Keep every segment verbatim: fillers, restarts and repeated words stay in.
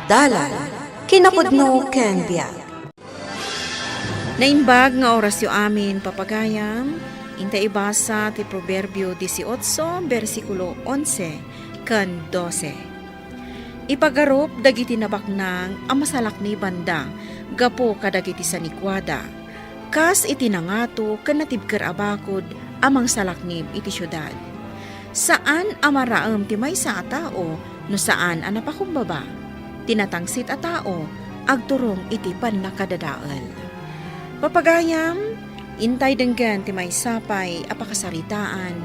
Dalan, kinapudno ken biag. Naimbag nga orasyo amin, papagayam, inta ibasa ti Proverbio dieciocho, bersikulo onse ken dose. Ipagarup dagiti nabaknang a masalaknibanda gapu kadagiti sanikuada, kas iti nangato ken natibker a bakud a mangsalaknib iti siudad. Saan a maraem ti maysa a tao no saan a napakumbaba. Ti natangsit a tao agturong iti pannakadadael. Papagayam, intay denggen ti maysa pay a pakasaritaan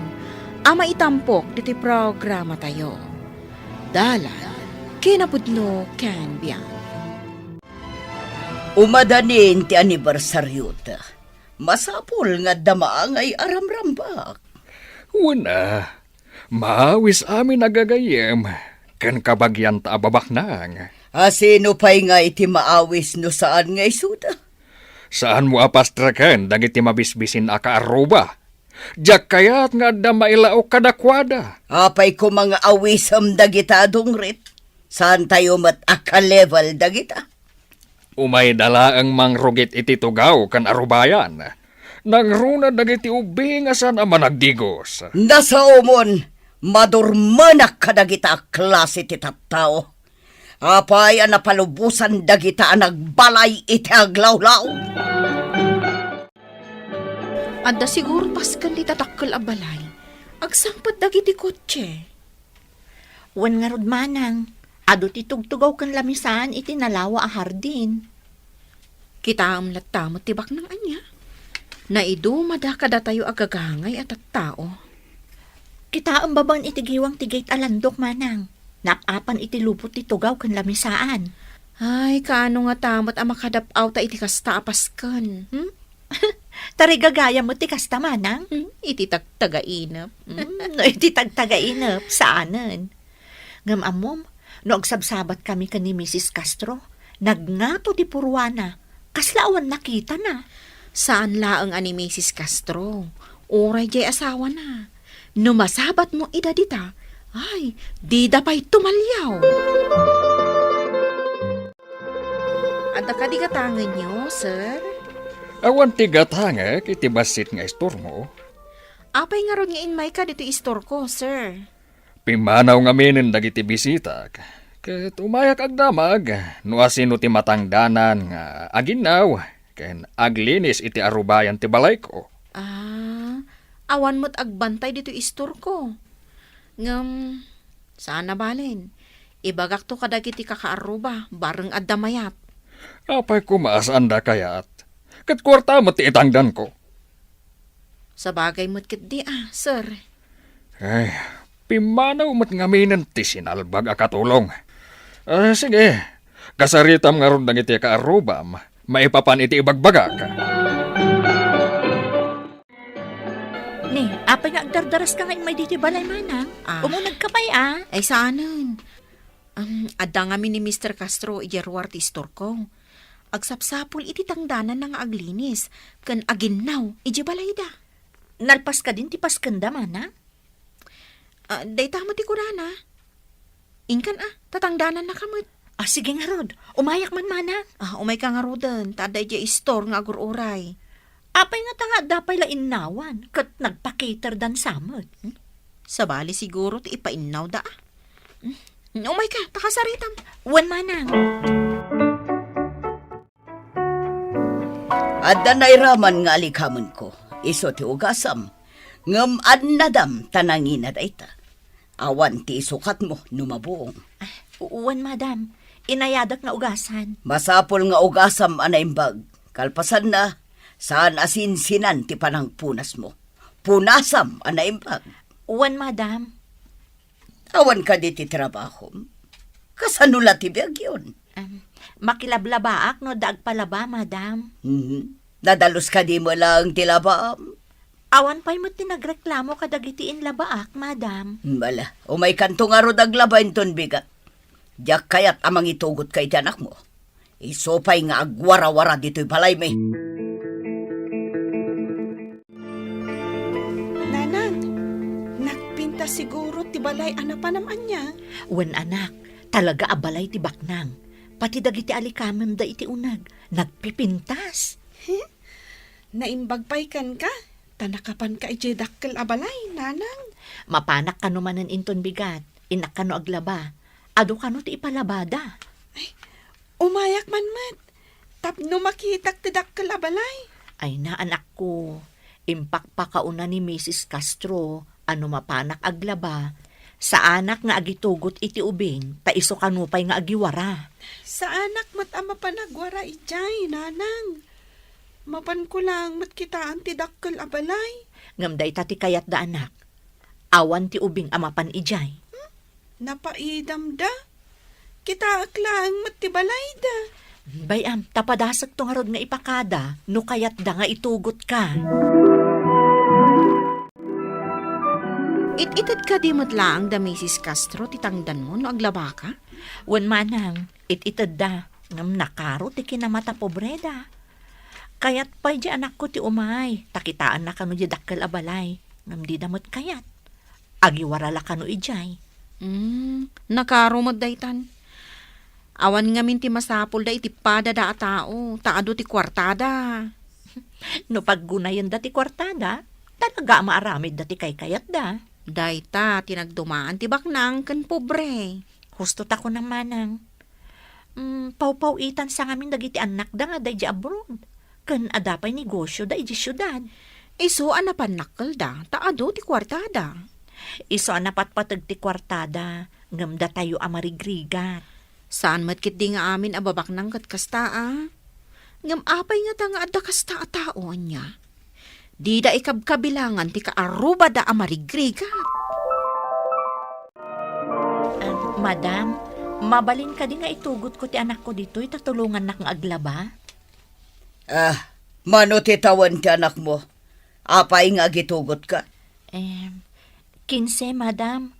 a maitampok ditoy programatayo. Dalan, kinapudno ken biag. Umadanin ti anibersariota. Masapul nga adda maangay a ramrambak. Wen a, maawis amin a gagayyem, ken kabagianta a babaknang. A sino pay ngay ti maawis no saan nga isuda? Saanmo a pastreken dagiti mabisbisin a kaarruba. Diak kayat nga adda mailaok kadakuada. Apay koma nga awisem dagita a dungrit? Saantayo met a ka-level dagita. Umayda laeng mangrugit iti tugaw ken arubayan. Nangruna dagiti ubing a saan a managdigos. Nasaomon, madurmenak kadagita a klase ti tattao. Apay a napalubosan dagita a nagbalay iti aglawlaw? Adda siguro pasken ti tatakkel a balay. Agsangpet dagiti kotse. Wen ngarud manang, adu ti tugtugaw ken lamisaan iti nalawa a hardin. Kitaem latta met ti baknang ania. Naidumada kadatayo a gagangay a tattao. Kitaem babaen iti giwang ti gate a landok manang. Nap-apan iti lubot ti tugaw ken lamisaan. Ay, kaano ngata met a makadap-awta iti kasta a pasken, hmm? Tarigagayam met ti kasta, manang? Hmm, iti tagtagainep. Hmm, no iti tagtagainep, saanen. Ngem ammom, no agsabsabat kami ken ni Misis Castro, nagngato ti purwana, kasla awan nakitana. Saan laeng a ni Misis Castro, uray diay asawana. No masabatmo ida dita, ay, dida pay tumaliaw. Adda kadi gatangenyo, sir? Awan ti gatangek iti bassit nga istormo. Apay ngarud nga immayka ditoy istorko, sir? Pimmanaw ngaminen dagiti bisitak, ket umayak agdamag no asino ti matangdanan nga aginnaw ken aglinis iti arubayan ti balayko. Ah, awan met agbantay ditoy istorko. Ngem, saan a balen. Ibagakto kadagiti kakaarruba, bareng adda mayat. Apay koma a saanda kayat? Ket kuarta met ti itangdanko. Sabagay met ketdi a, sir. Ay, pimmanaw met ngaminen ti sinalbag a katulong. Ah, sige, kasaritam ngarud dagiti kaarrubam maipapan iti ibagbagak. Ni, apay nga agdardaraska nga immay ditoy balay, manang? Ah. Umunegka pay a. Ay, saanen. Um, adda ngamin ni Mister Castro idiay ruar ti istorko. Agsapsapul iti tangdananna nga aglinis ken aginnaw idiay balayda. Nalpas kadin ti paskenda, manang? Ah, dayta met ti kunana. Inkan a, tatangdanannaka met. Ah, sige ngarud. Umayak man, manang. Ah, umayka ngaruden, ta adda idiay istor nga agur-uray. Apay ngata nga adda pay la innawan, ket nagpa-cater dansa met. Hmm? Sabali siguro ti ipainnawda a. Hmm? Umayka, ta kasaritam. Wen, manang. Adda nairaman nga alikamenko, isu ti ugasam, ngem annadam ta nangina dayta. Awan ti isukatmo no mabuong. Ah, wen, madam. Inayadak nga ugasan. Masapul nga ugasam a naimbag. Kalpasanna, saan a sinsinan ti panangpunasmo. Punasam a naimbag. Wen, madam. Awan kadi ti trabahom? Kasano la ti biagyon? Em, makilablabaak no adda agpalaba, madam. Mhm. Nadalus kadi met laeng ti labaam? Awan pay met ti nagreklamo kadagiti inlabaak, madam. Bala, umaykanto ngarud aglaba inton bigat. Diak kayat a mangitugotka iti anakmo. Isu pay nga agwarawara ditoy balaymi. Nanang, nagpintas siguro ti balay a napanam ania? Wen, anak, talaga a balay ti baknang. Pati dagiti alikamemda iti uneg, nagpipintas. Naimbag pay kenka, ta nakapanka idiay dakkel a balay, nanang. Mapanak kano manen inton bigat, innak kano aglaba. Adu kano ti ipalabada. Ay, umayak man met, tapno makitak ti dakkel a balay. Ay na, anakko, impakpakauna ni Misis Castro a no mapanak aglaba, saanak nga agitugot iti ubing, ta isu kano pay nga agiwara. Saanak met a mapan aguara idiay, nanang. Mapanko laeng met kitaen ti dakkel a balay. Ngem dayta ti kayatda, anak. Awan ti ubing a mapan idiay. Hmm? Napaidamda. Kitaek laeng met ti balayda. Bay-am, ta padasekto ngarud nga ipakada no kayatda nga itugotka. It-ited kadi met laeng da Misis Castro ti tangdanmo no aglabaka? Wen manang, it-itedda, ngem nakaro ti kinamata pobreda. Kayat pay di anakko ti umay, ta kitaenna kano di dakkel a balay, ngem dida met kayat. Agiwara la kano idiay. Hmm, nakaro met daytan. Awan ngamin ti masapulda iti padada a tao, ta adu ti kuartada. No paggunayenda ti kuartada, talaga a maaramidda ti kaykayatda. Dayta ti nagdumaan ti baknang ken pobre. Husto ta kunam manang. Mm, pawpaw-itansa ngamin dagiti annakda nga adda idiay abroad, ken adda pay negosioda idiay siudad. Isu a napannakkelda, ta adu ti kuartada. Isu a napatpateg ti kuartada, ngem datayo a marigrigat. Saan met ketdi nga amin a babaknang ket kasta, a? Ngem apay ngata nga adda kasta a tao, ania? Dida ikabkabilangan ti kaarrubada a marigrigat. Ah, madam, mabalin kadi nga itugotko ti anakko ditoy ta tulongannak nga aglaba? Ah, mano ti tawen ti anakmo? Apay nga agitugotka? Em, kinse, madam.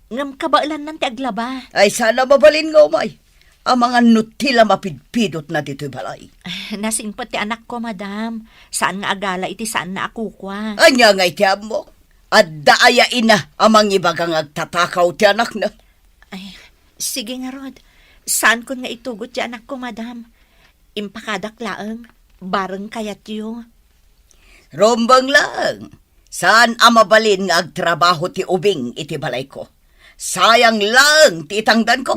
Ngem kabaelannan ti aglaba. Ay, saan a mabalin nga umay. Amangan no ti la mapidpidotna ditoy balay. Nasingpet ti anakko, madam. Saan nga agala iti saanna a kukua. Ania nga iti ammo? Adda aya ina a mangibaga nga agtatakaw ti anakna? Ay, sige ngarud. Saankon nga itugot ti anakko, madam. Impakadak laeng, bareng kayatyo. Rumbeng laeng. Saan a mabalin nga agtrabaho ti ubing iti balayko. Sayang laeng ti itangdanko.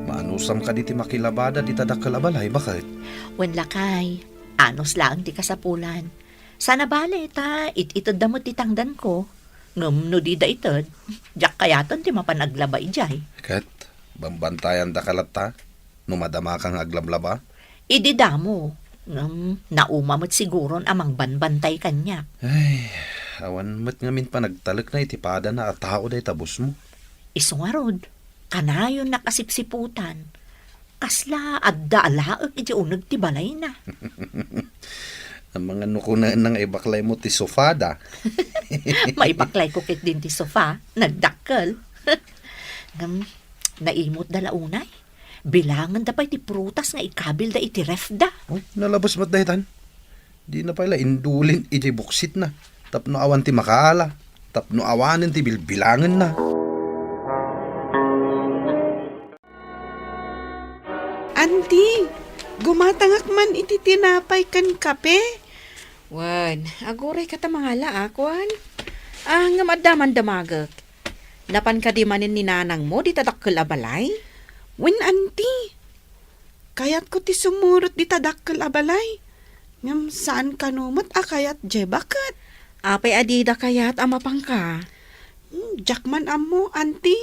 Maanusam kadi ti makilabada dita dakkel a balay, baket? Wen lakay, anus laeng ti kasapulan. Saan a bale, ta it-itedda met ti tangdanko. Ngem no dida ited, diak kayaten ti mapan aglaba idiay. Ket, bambantayan daka latta, no madamaka nga aglablaba? Idi damo, ngem nauma met siguron a mangbanbantay kaniak. Ay, awan met ngamin panagtalekna iti padana a tao dayta bosmo. Isu ngarud, kanayonnak a sipsiputan. Kasla adda a laek iti uneg ti balayna. Amangan no kunaenna nga ibaklaymo ti sofada. Maibaklayko ketdin ti sofa, nagdakkel. Ngem, naimutda la unay. Bilangenda pay ti prutas nga ikabilda iti refda. Oh, nalabas met daytan. Dina pay la indulin iti buksitna tapno awan ti makaala, tapno awanen ti bilbilangenna. Anti, gumatangak man iti tinapay ken kape? Wen, aguray ka ta mangala, a, kuan? Ah, ngem adda man damagek. Napan kadi manen ni nanangmo dita dakkel a balay? Wen, anti. Kayatko ti sumurot dita dakkel a balay. Ngem saan kano met a kayat diay baket. Apay a dida kayat a mapanka? Hmm, diak man ammo, anti.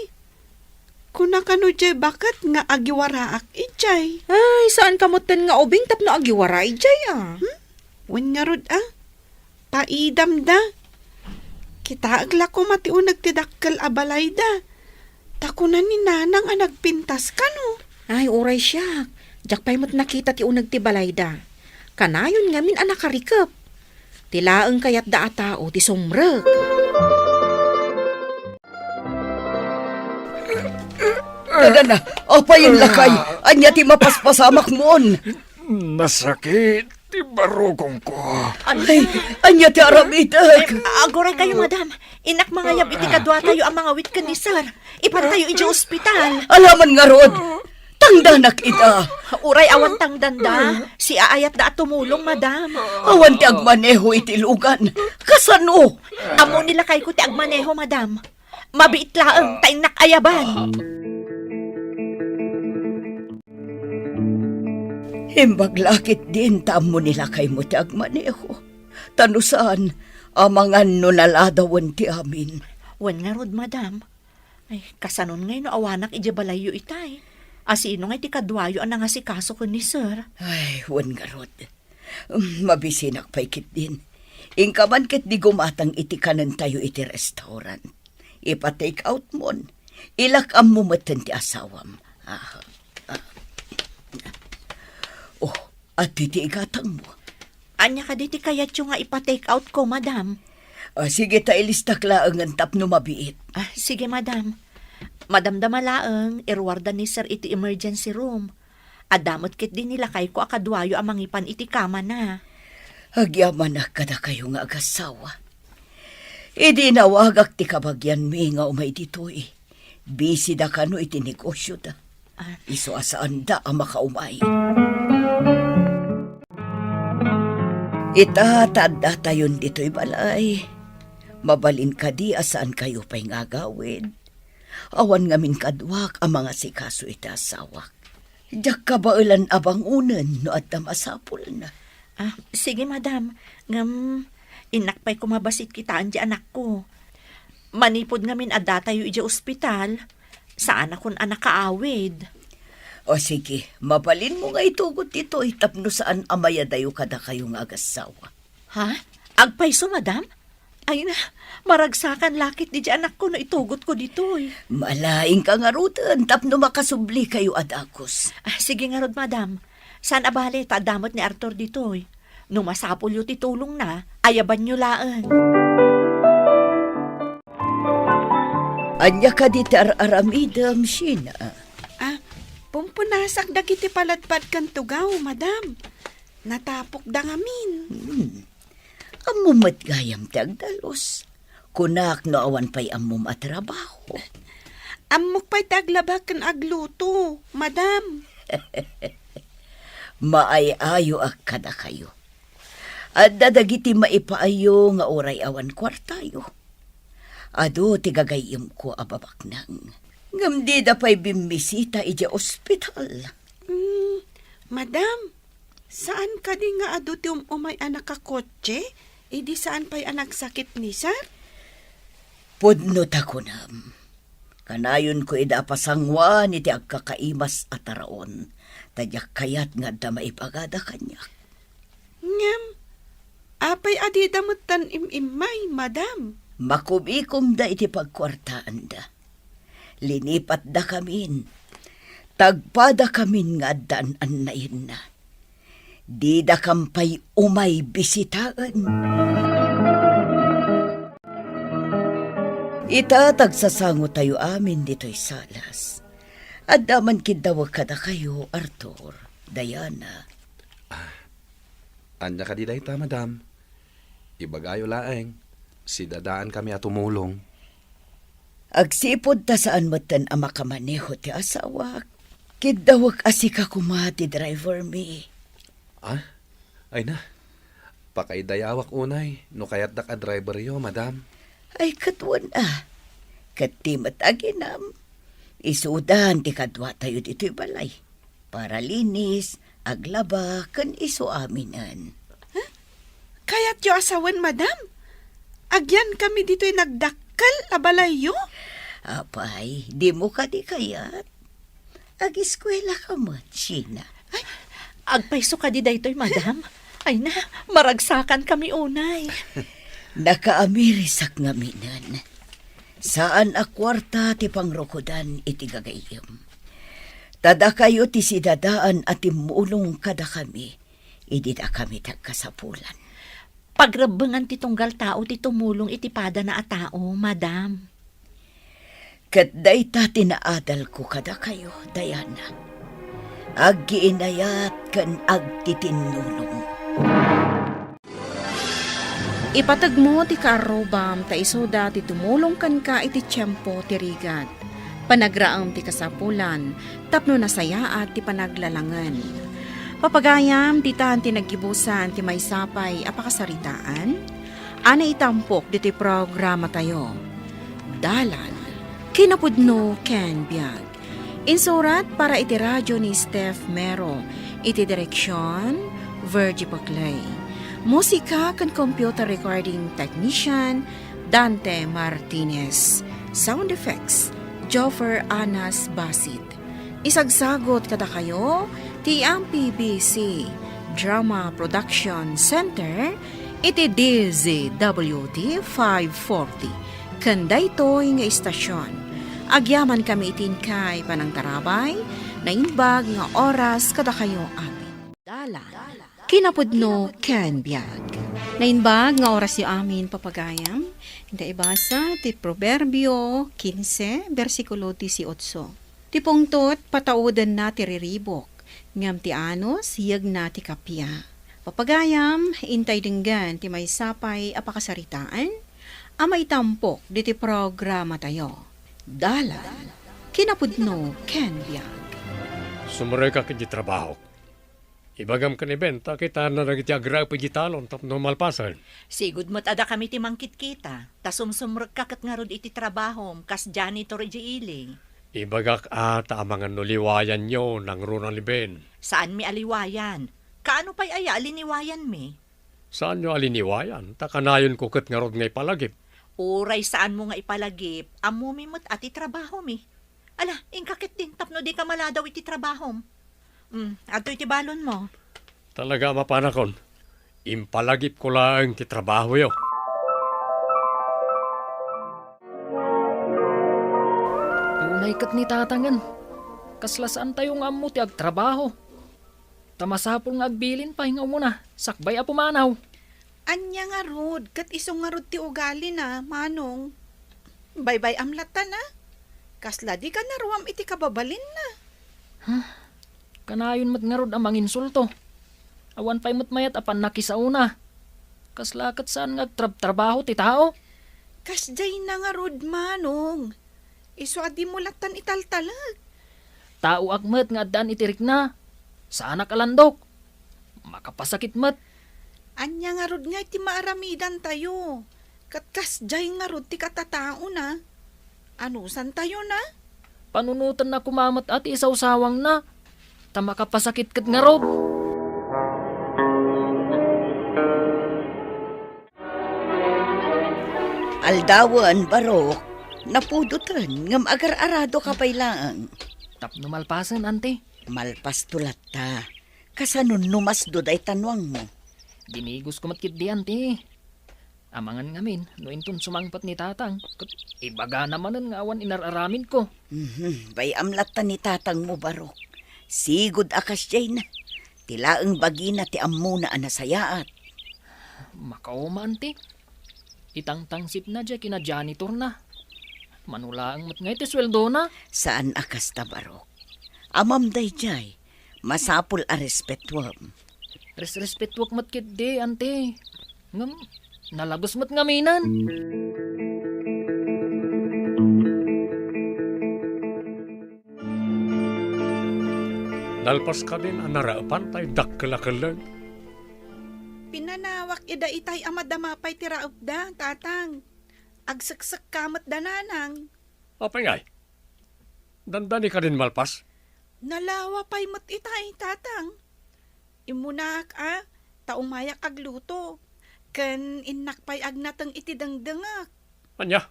Kuna kano diay baket nga agiwaraak idiay. Ay, saan ka metten nga ubing tapno agiwara idiay, a? Hmm? Wen ngarud, a? Paidamda. Kitaek la koma ti uneg ti dakkel a balayda. Ta kuna ni nanang a nagpintas kano. Ay, uray siak. Diak pay met nakita ti uneg ti balayda. Kanayon ngamin a nakarikep. Ti laeng kayatda a tao ti sumrek. Dagana, apayen lakay, ania ti mapaspasamakmon? Nasakit ti Barukongko. Ay, ania ti aramidek? Ay, aguray kayo, madam. Innak mangayab iti kaduatayo a mangawit ken ni sir. Ipantayo idiay ospital. Alaman ngarud, tangdanak ida. Uray awan tangdanda, siaayatda a tumulong, madam. Awan ti agmaneho iti lugan. Kasano? Ammo ni lakayko ti agmaneho, madam. Mabiit laeng ta innak ayaban. Imbag la ketdin ta ammo ni lakaymo ti agmaneho. Ta no saan, amangan no naladawen ti amin. Wen ngarud, madam. Ay, kasanon ngay no awanak idiay balayyo itay? Asino ngay ti kaduayo a nangasikaso ken ni sir? Ay, wen ngarud. Mm, mabisinak pay ketdin. Inka man ketdi gumatang iti kanentayo iti restaurant. Ipa-take out mon. Ilak ammo metten ti asawam. Ah, ah. Oh, ati ti igatangmo. Ania kadi ti kayatyo nga ipa-take out ko, madam? Ah, sige, ta ilistak laengen tapno mabiit. Ah, sige, madam. Madamdama laeng, iruarda ni sir iti emergency room. Adda met ketdi ni lakayko a kaduayo a mangipan iti kamana. Agyamanak kadakayo nga agassawa. Idi inawagak ti kabagianmi nga umay ditoy, bisida kano iti negosyoda. Ah. Isu a saanda a makaumay. Ita ta addatayon ditoy balay, mabalin kadi a saankayo pay nga agawid? Awan ngamin kaduak a mangasikaso iti asawak. Diak kabaelan a bangonen no adda masapulna. Ah, sige, madam. Ngem, innak pay koma bassit kitaen ti anakko. Manipud ngamin addatayo idiay ospital, saanakon a nakaawid. O sige, mabalinmo nga itugot ditoy tapno saan a mayadayo kadakayo nga agassawa. Ha? Agpayso, madam? Ay na, maragsakan la ketdi ti anakko no itugotko ditoy. Malaing ka ngaruden tapno makasublikayo a dagus. Ah, sige ngarud, madam. Saan a bale ta adda met ni Arthur ditoy. No masapulyo ti tulongna, ayabanyo laeng. Ania kadi ti ar-aramidem, Sheena? Ah, pumpunasak dagiti paladpad ken tugaw, madam. Natapokda ngamin. Hmm. Ammom met gayam ti agdalus. Kunak no awan pay ammom a trabaho. Ammok pay ti aglaba ken agluto, madam. Maay-ayoak kadakayo. Adda dagiti maipaayyo nga uray awan kuartayo. Adu ti gagayyemko a babaknang. Ngem dida pay bimmisita idiay ospital. Mm, madam, saan kadi nga adu ti um-umay a nakakotse idi saan pay a nagsakit ni sir? Pudno ta kunam. Kanayonko ida a pasanguan iti agkakaimas a taraon, ta diak kayat nga adda maibagada kaniak. Ngem, apay a dida metten im-immay, madam? Makumikomda iti pagkuartaanda. Linipatdakamin. Tagpadakamin nga adda an-annayenna. Didakam pay umay bisitaen. Ita, tagsasangotayo amin ditoy salas. Adda man kiddawek kadakayo, Arthur, Diana. Ah, ania kadi dayta, madam? Ibagayo laeng, sidadaankami a tumulong. Agsipud ta saan metten a makamaneho ti asawak, kiddawek a sika koma ti driver mi. Ah? Ay na, pakaidayawak unay no kayatdak a driveryo, madam. Ay, ket wen a. Ket ti met aginam, isudan ti kaduatayo ditoy balay. Paralinis, aglaba, ken isu aminen. Huh? Kayatyo a sawen, madam? Agyankami ditoy nagdakkel a balayyo? Apay, dimo kadi kayat? Agiskuela ka met, Sheena. Ay, agpayso kadi daytoy, madam? Ay na, maragsakankami unay. Nakaamirisak ngaminen. Saan a kuarta ti pangrukodan iti gagayyem. Ta dakayo ti sidadaan a timmulong kadakami idi dakami ti agkasapulan. Pagrebbengan ti tunggal tao ti tumulong iti padana a tao, madam. Ket dayta ti naadalko kadakayo, Diana. Aggiinayat ken agtitinnulong. Ipateg mo ti kaarrubam ta isuda ti tumulong kenka iti tiempo ti rigat. Panagraem ti kasapulan tapno nasayaat ti panaglalangen. Papagayam, ditan ti naggibusan ti maysa pay a pakasaritaan a naitampok ditoy programatayo. Dalan, kinapudno ken biag. Insurat para iti radio ni Steph Mero. Iti direksion, Virgie Paclay. Musika ken computer recording technician, Dante Martinez. Sound effects, Joffer Anas Basit. Isagsagot kadakayo ti M P B C Drama Production Center iti D Z W T five forty. Ken daytoy nga istasion, agyamankami iti inkay panangtarabay, naimbag nga oras kadakayo amin. Dalan, kinapudno ken biag. Naimbag nga orasyo amin, papagayam. Inta ibasa ti Proverbio quince, bersikulo dieciocho. Ti pungtot, pataudenna ti riribuk, ngem ti anus, yegna ti kappia. Papagayam, intay denggen ti maysa pay a pakasaritaan a maitampok ditoy programatayo. Dalan, kinapudno ken biag. Sumrekak iti trabahok. Ibagam ken ni Ben ta kitaenna dagiti agraep iti talon tapno malpasen. Sigud met a dakami ti mangkitkita, ta sumsumrekka ket ngarud iti trabahom kas janitor idiay ili. Ibagak a ta amangan no liwayanyo nangruna ni Ben. Saanmi a liwayan. Kaano pay aya a liniwayanmi? Saanyo a liniwayan, ta kanayonko ket ngarud nga ipalagip. Uray saanmo nga ipalagip, ammomi met a ti trabahomi. Ala, inka ketdin tapno dika maladaw iti trabahom. Mm, adtoy ti balonmo. Talaga a mapanakon. Impalagipko laeng ti trabahoyo. Unay ket ni Tatangen. Kasla saantayo nga ammo ti agtrabaho. Ta masapul nga agbilin pay nga umuna, sakbay a pumanaw. Ania ngarud, ket isu ngarud ti ugalina, Manong? Baybay-am latta na? Kasla di ka naruam iti kababalinna? Huh? Kanayon met ngarud a manginsulto. Awan pay met mayat a pannakisaona. Kasla ket saan nga agtrabtrabaho ti tao? Kasdiay na ngarud, Manong. Isu a dimo lattan italtalag. Taoak met nga addaan iti rikna. Saanak a landok. Makapasakit met. Ania ngarud ngay ti maaramidantayo? Ket kasdiay ngarud ti katataona. Anusantayo na? Panunotenna koma met a ti isawsawangna. Ta makapasakit ket ngarud. Aldawen, Barok, napudoten, ngem agar-arado ka pay laeng. Tapno malpasen, Auntie. Malpasto latta. Kasano no masdo dayta nuangmo? Dinigosko met ketdi, Auntie. Amangan ngamin, no inton sumangpet ni Tatang, ket ibagana manen nga awan inar-aramidko. Mhm, bay-am latta ni Tatangmo, Barok. Sigud a kasdiayna. Ti laeng bagina ti ammona a nasayaat. Makauma, Auntie. Itangtangsipna diay kina-janitorna. Mano laeng met ngay ti sueldona? Saan a kasta, Barok. Amam daydiay, masapul a respetuem. Resrespetuek met ketdi, Auntie. Ngem, nalabes met ngaminen. Nalpas kadin a naraepan tay dakkel a kelleng. Pinanawak ida itay a madama pay ti raepda, Tatang. Agseksekka met da, Nanang. Apay ngay? Dandani kadin malpas? Nalawa pay met itay, Tatang. Immunak a, ta umayak agluto. Ken innak pay agnateng iti dengdengek. Ania?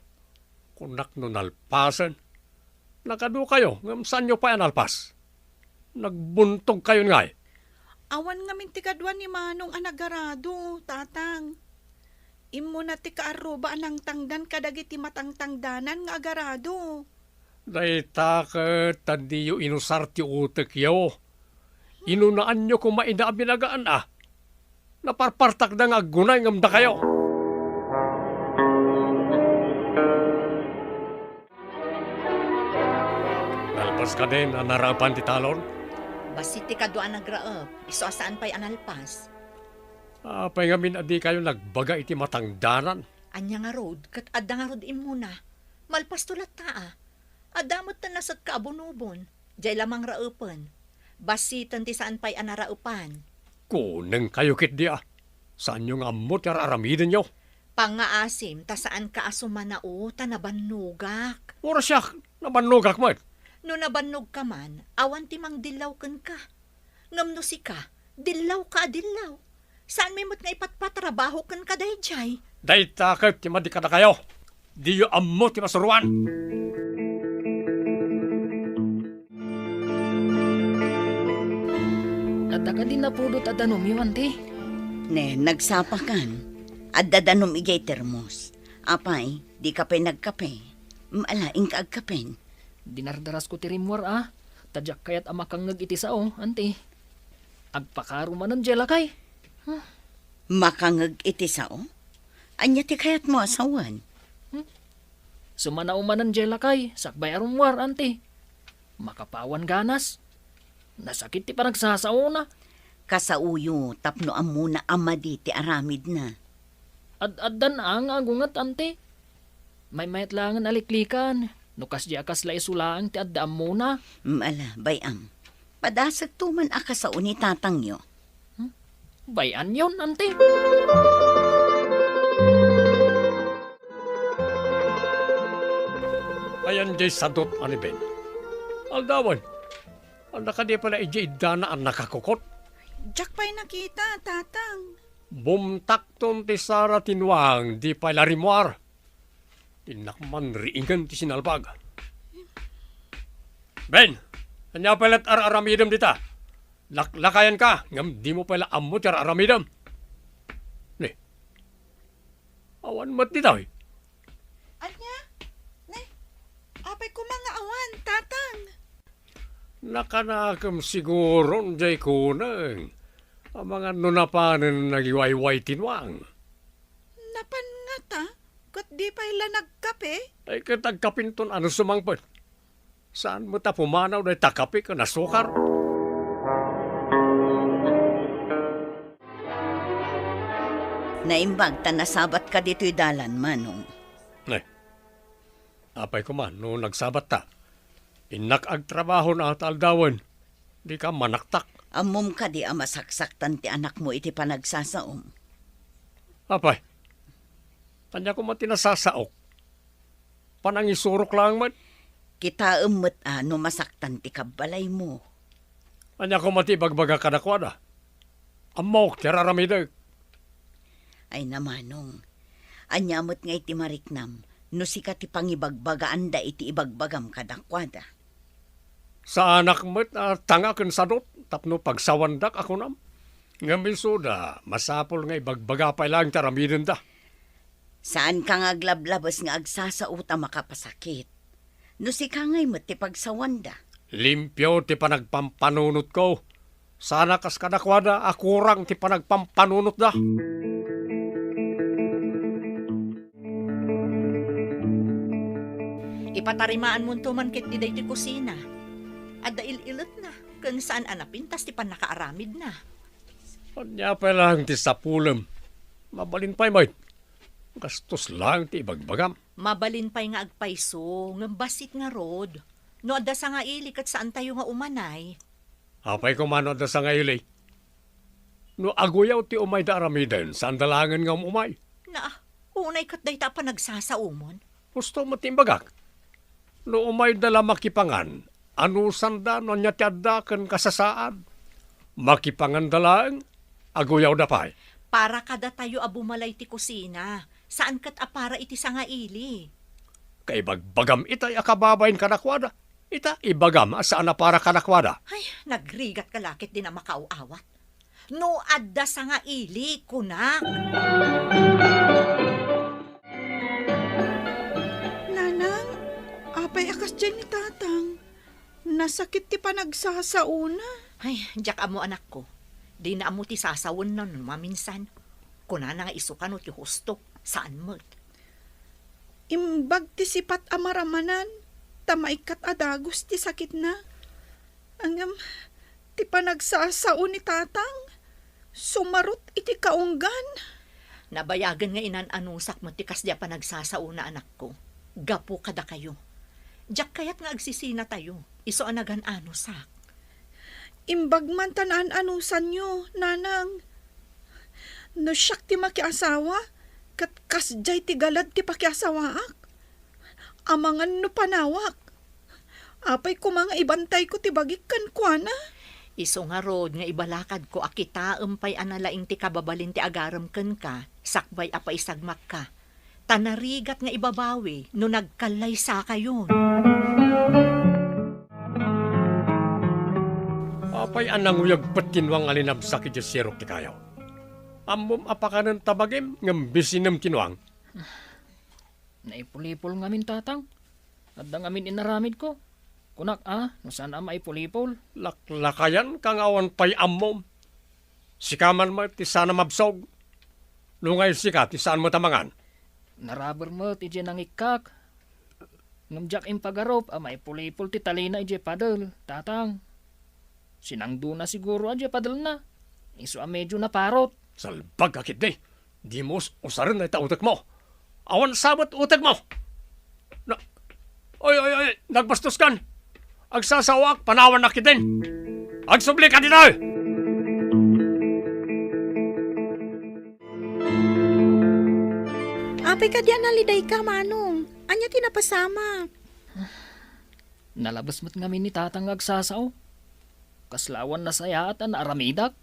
Kunak no nalpasen. Nakadukayo, ngem saanyo pay a nalpas? Nagbuntogkayon ngay? Awan ngamin ti kadua ni Manong a nagarado, Tatang. Immuna ti kaarruba a nangtangdan kadagiti matangtangdanan nga agarado. Dayta ket ta diyo inusar ti utekyo. Inunaanyo koma ida a binagaan a. Naparpartakda nga aggunay ngem dakayo. Nalpas kadin a naraepan ti talon? Bassit ti kadua a nagraep, isu a saan pay a nalpas. Apay ngamin a dikayo nagbaga iti matangdanan? Ania ngarud, ket adda ngarud immuna. Malpasto latta a. Adda met ta nasekka a bunubon. Diay la mangraepen. Bassiten ti saan pay a naraepan. Kunengkayo ketdi a. Saanyo nga ammo ti ar-aramidenyo? Pangngaasim ta saanka a sumanao ta nabannogak. Uray siak, nabannogak met. No nabannogka man, awan ti mangdillaw kenka. Ngem no sika, dillawka a dillaw. Saanmi met nga ipatpatrabaho kenka daydiay. Dayta ket ti madi kadakayo. Diyo ammo ti masuroan. Adda kadi napudot a danumyo, anti? Ne, nagsapakan. Adda danum idiay termos. Apay, dika pay nagkape? Ala, inka agkapen. Dinardarasko ti rimmuar a, ta diak kayat a makangngeg iti sao, anti. Agpakaro manen diay lakay. Huh? Makangngeg iti sao? Ania ti kayatmo a sawen? Hmm? Sumanao manen diay lakay, sakbay a rummuar, anti. Makapawan ganas. Nasakit ti panagsasaona. Kasaoyo tapno ammona a madi ti aramidna. Ad-addan a nga agunget, anti. Maymayat laengen a liklikan, no kasdi a kasla isu laeng ti adda ammona. Mm, ala, bay-am. Padasekto man a kasao ni tatangyo. Hmm? Bay-anyon, anti. Ayan diay sadot a ni Ben. Aldawen, adda kadi pay la idiay iddana a nakakukot? Diak pay nakita, tatang. Bumtakton ti sara ti nuang, di pay la rimmuar. Innak man riingen ti sinalbag. Ben, ania pay la ti ar-aramidem dita? Laklakayanka, ngem dimo pay la ammo ti ar-aramidem. Ne, awan met ditoy. Ania? Ne, apay koma nga awan, tatang? Nakanakem siguron diay kuneng. Amangan no napanen nagiwayway ti nuang. Napan ngata, ket di pay la nagkape? Ay, ket agkapinton a no sumangpet. Saan met a pumanaw dayta kape ken asukar? Naimbag ta nasabatka ditoy dalan, Manong. Ay, apay koma no nagsabatta? Innak agtrabaho na ta aldawen. Dika manaktak. Ammom kadi a masaksaktan ti anakmo iti panagsasaom? Apay, ania koma ti nasasaok? Panangisurok laeng met. Kitaem met a no masaktan ti kabbalaymo. Ania koma ti ibagbaga kadakuada? Ammok ti ar-aramidek. Ay, Manong, ania met ngay ti mariknam no sika ti pangibagbagaanda iti ibagbagam kadakuada? Saanak met a tanga ken sadot tapno pagsawandak a kunam. Ngem isuda, masapul nga ibagbaga pay laeng ti aramidenda. Saanka nga aglablabes nga agsasao ta makapasakit. No sika ngay met ti pagsawanda. Limpio ti panagpampanunotko. Sana kas kadakuada a kurang ti panagpampanunotda. Ipatarimaanmonto man ketdi daytoy kusina. Adda il-iletna, ken saan a napintas ti pannakaaramidna. Ania pay laeng ti sapulem? Mabalin pay met. Gastos laeng ti ibagbagam. Mabalin pay nga agpayso, ngem bassit ngarud. No adda sangaili ket saantayo nga umanay. Apay koma no adda sangaili? No aguyaw ti umayda aramiden, saanda laengen nga um-umay. Na, unay ket dayta a panagsasaomon. Husto met ti imbagak. No umayda la makipangan, anusanda no ania ti adda ken kasasaad. Makipanganda laeng, aguyawda pay. Para kadatayo a bumalay ti kusina, saan ket a para iti sangaili. Kaibagbagam itay a kababain kadakuada. Ita, ibagam a saan a para kadakuada. Ay, nagrigat ka la ketdin a makaaw-awat. No adda sangaili, kunak. Nanang, apay a kasdiay ni Tatang? Nasakit ti panagsasaona. Ay, diak ammo, anakko. Dina ammo ti sasawenna no maminsan. Kunana nga isu kano ti husto, saan met. Imbag ti sipat a maramanan, ta maikkat a dagus ti sakitna. Ngem, ti panagsasao ni Tatang, Sumarot iti kaunggan. Nabayagen nga inan-anusak met ti kasdi a panagsasaona, anakko, gapu kadakayo. Diak kayat nga agsisinatayo, isu a nagan-anusak. Imbag man ta naan-anusanyo, nanang. No siak ti makiasawa, ket kasdiay ti galad ti pakiasawaak. Amangan no panawak. Apay koma nga ibantayko ti bagik kenkuana? Isu ngarud nga ibalakadko a kitaem pay a nalaing ti kababalin ti agarem kenka sakbay a paisagmakka. Ta narigat nga ibabawi no nagkallaysakayon. Apay a nanguyag pet ti nuang a linabsak idiay sirok ti kayo? Ammom a pakanen ta bagim ngem bisinem ti nuang. Naipulipol ngamin, tatang. Adda ngamin inaramidko. Kunak a, no saan a maipulipol. Laklakayanka nga awan pay ammom. Sika man met ti saan a mabsog. Nungay sika ti saan met a mangan. Naraber met idiay nangikkak. Ngem diak impagarup a maipulipol ti talina idiay padel, tatang. Sinangdona siguro a diay padelna. Isu a medio naparot. Salbag a ketdi. Dimo usaren dayta utekmo. Awan sabet utekmo. Na, oy, oy, oy, nagbastoskan. Agsasaoak, panawannak ketdin. Agsubli ka ditoy! Apay kadi a nalidayka, Manong? Ania ti napasamak? Nalabes met ngamin ni tatang nga agsasao. Kasla awan nasayaat a naaramidak.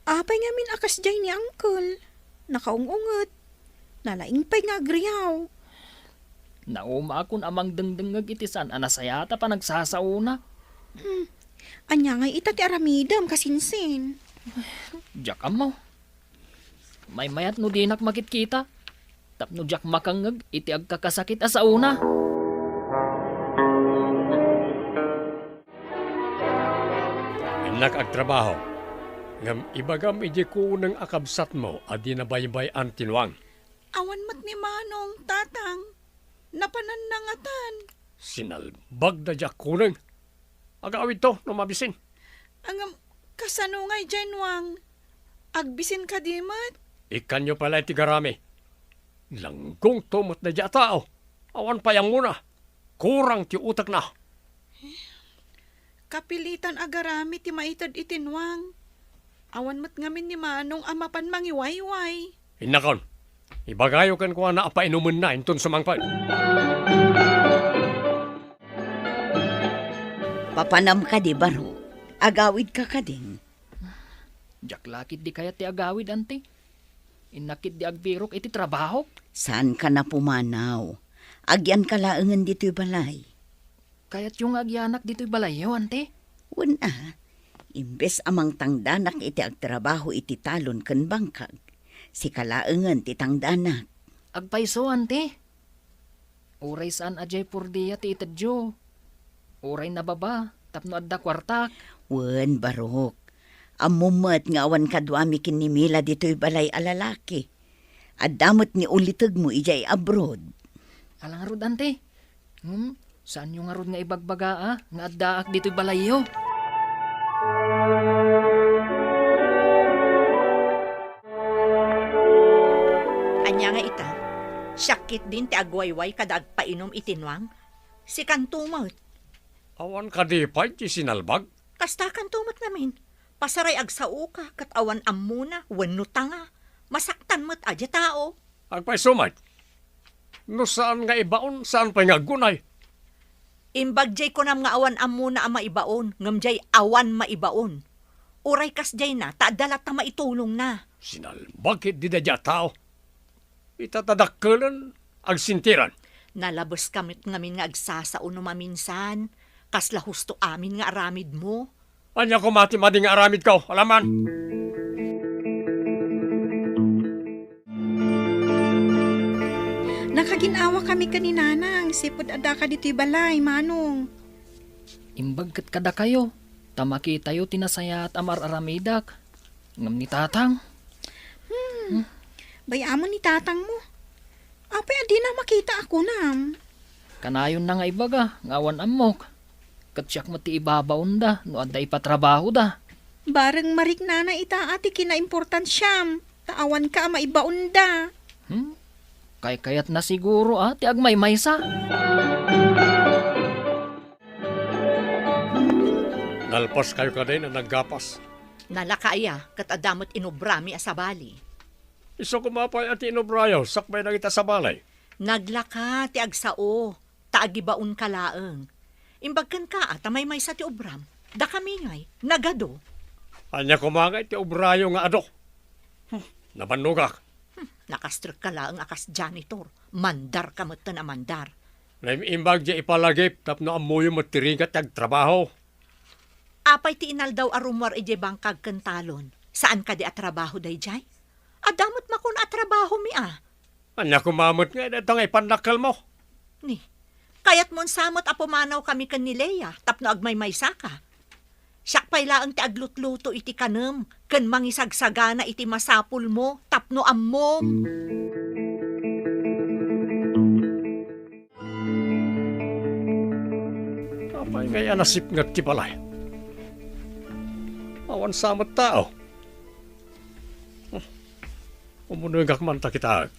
Apay ngamin a kasdiay ni Uncle? Nakaung-unget. Nalaing pay nga agriaw. Naumaakon a mangdengdengngeg iti saan a nasayaat a panagsasaona. Hmm. Ania ngay ita ti aramidem, kasinsin? Diak ammo. Maymayat no dinak makitkita, tapno diak makangngeg iti agkakasakit a saona. Innak agtrabaho, ngem ibagam idiay kuneng a kabsatmo a di nabaybay-an ti nuang. Awan met ni Manong, Tatang. Napananna ngatan. Sinalbagda diay kuneng. Agawidto no mabisin. Ngem, kasano ngay diay nuang? Agbisin kadi met? Ikkanyo pay la iti garami. Langgongto met daydiay a tao. Awan pay ammona. Kurang ti utekna. Kapilitan a garami ti maited iti nuang. Awan met ngamin ni Manong a mapan mangiwayway. Innakon, ibagayo kenkuana a painumenna inton sumangpet. Papanam kadi, Barok? Agawidka kadin? Diak la ketdi kayat ti agawid, Auntie. Innak ketdi agbirok iti trabahok. Saanka a pumanaw. Agyanka laengen ditoy balay. Kayatyo nga agyanak ditoy balayyo, Auntie? Wen a, imbes a mangtangdanak iti agtrabaho iti talon ken bangkag, sika laengen ti tangdanak. Agpayso, Auntie. Uray saan a diay pordia ti itedyo. Uray nababa, tapno adda kuartak. Wen, Barok. Ammom met nga awan kaduami ken ni Mila ditoy balay a lalaki. Adda met ni ulitegmo idiay abroad. Ala ngarud, Auntie. Hmm? Saanyo ngarud nga ibagbaga a nga addaak ditoy balayyo? Ania nga ita? Siak ketdin ti agwayway kada agpainum iti nuang? Sikanto met. Awan kadi pay ti sinalbag? Kastakanto met ngamin. Pasaray agsaoka ket awan ammona wenno tanga. Masaktan met a diay tao. Agpayso met. No saan nga ibaon, saan pay nga aggunay. Imbag diay kunam nga awan ammona a maibaon, ngem diay awan maibaon. Uray kasdiayna, ta adda latta maitulongna. Sinalbag ketdi daydiay a tao. Ita ta dakkelen, agsentiran. Nalabeska met ngamin nga agsasao no maminsan. Kasla husto amin nga aramidmo. Ania koma ti madi nga aramidko, alaman? Nakagin-awakami ken ni Nanang, sipud addaka ditoy balay, Manong. Imbag ket kadakayo, ta makitayo ti nasayaat a mar-aramidak. Ngem ni Tatang? Hmm. Bay-amon ni Tatangmo. Apay a dina makita a kunam? Kanayonna nga ibaga nga awan ammok. Ket siak met ti ibabaonda no adda ipatrabahoda. Bareng mariknana ita a ti kinaimportansiam, ta awanka a maibaonda. Hmm? Kaykayatna siguro a ti agmaymaysa. Nalpaskayo kadin a naggapas? Nalaka aya, ket adda met inubrami a sabali. Isu koma pay a ti inubrayo sakbay dagiti sabali? Naglaka ti agsao, ta agibaonka laeng. Imbag kenka a ta maymaysa ti obram. Dakami ngay, nagadu. Ania koma ngay ti obrayo nga adu? Hmm, nabannogak. Hmm, nakastrekka laeng a kas janitor. Mandarka metten a mandar. Naim-imbag diay ipalagip tapno ammoyo met ti rigat ti agtrabaho. Apay ti inaldaw a rummuar idiay bangkag ken talon? Saan kadi a trabaho daydiay? Adda met makon a trabahomi a. Ania koma met nga dayta nga ipannakkelmo? Ni, kayatmon sa met a pumanawkami ken ni Lea tapno agmaymaysaka. Siak pay laeng ti aglutluto iti kanem ken mangisagsagana iti masapulmo tapno ammom. Apay ngay a nasipnget ti balay? Awan sa met tao. Umunegak man ta kitaek.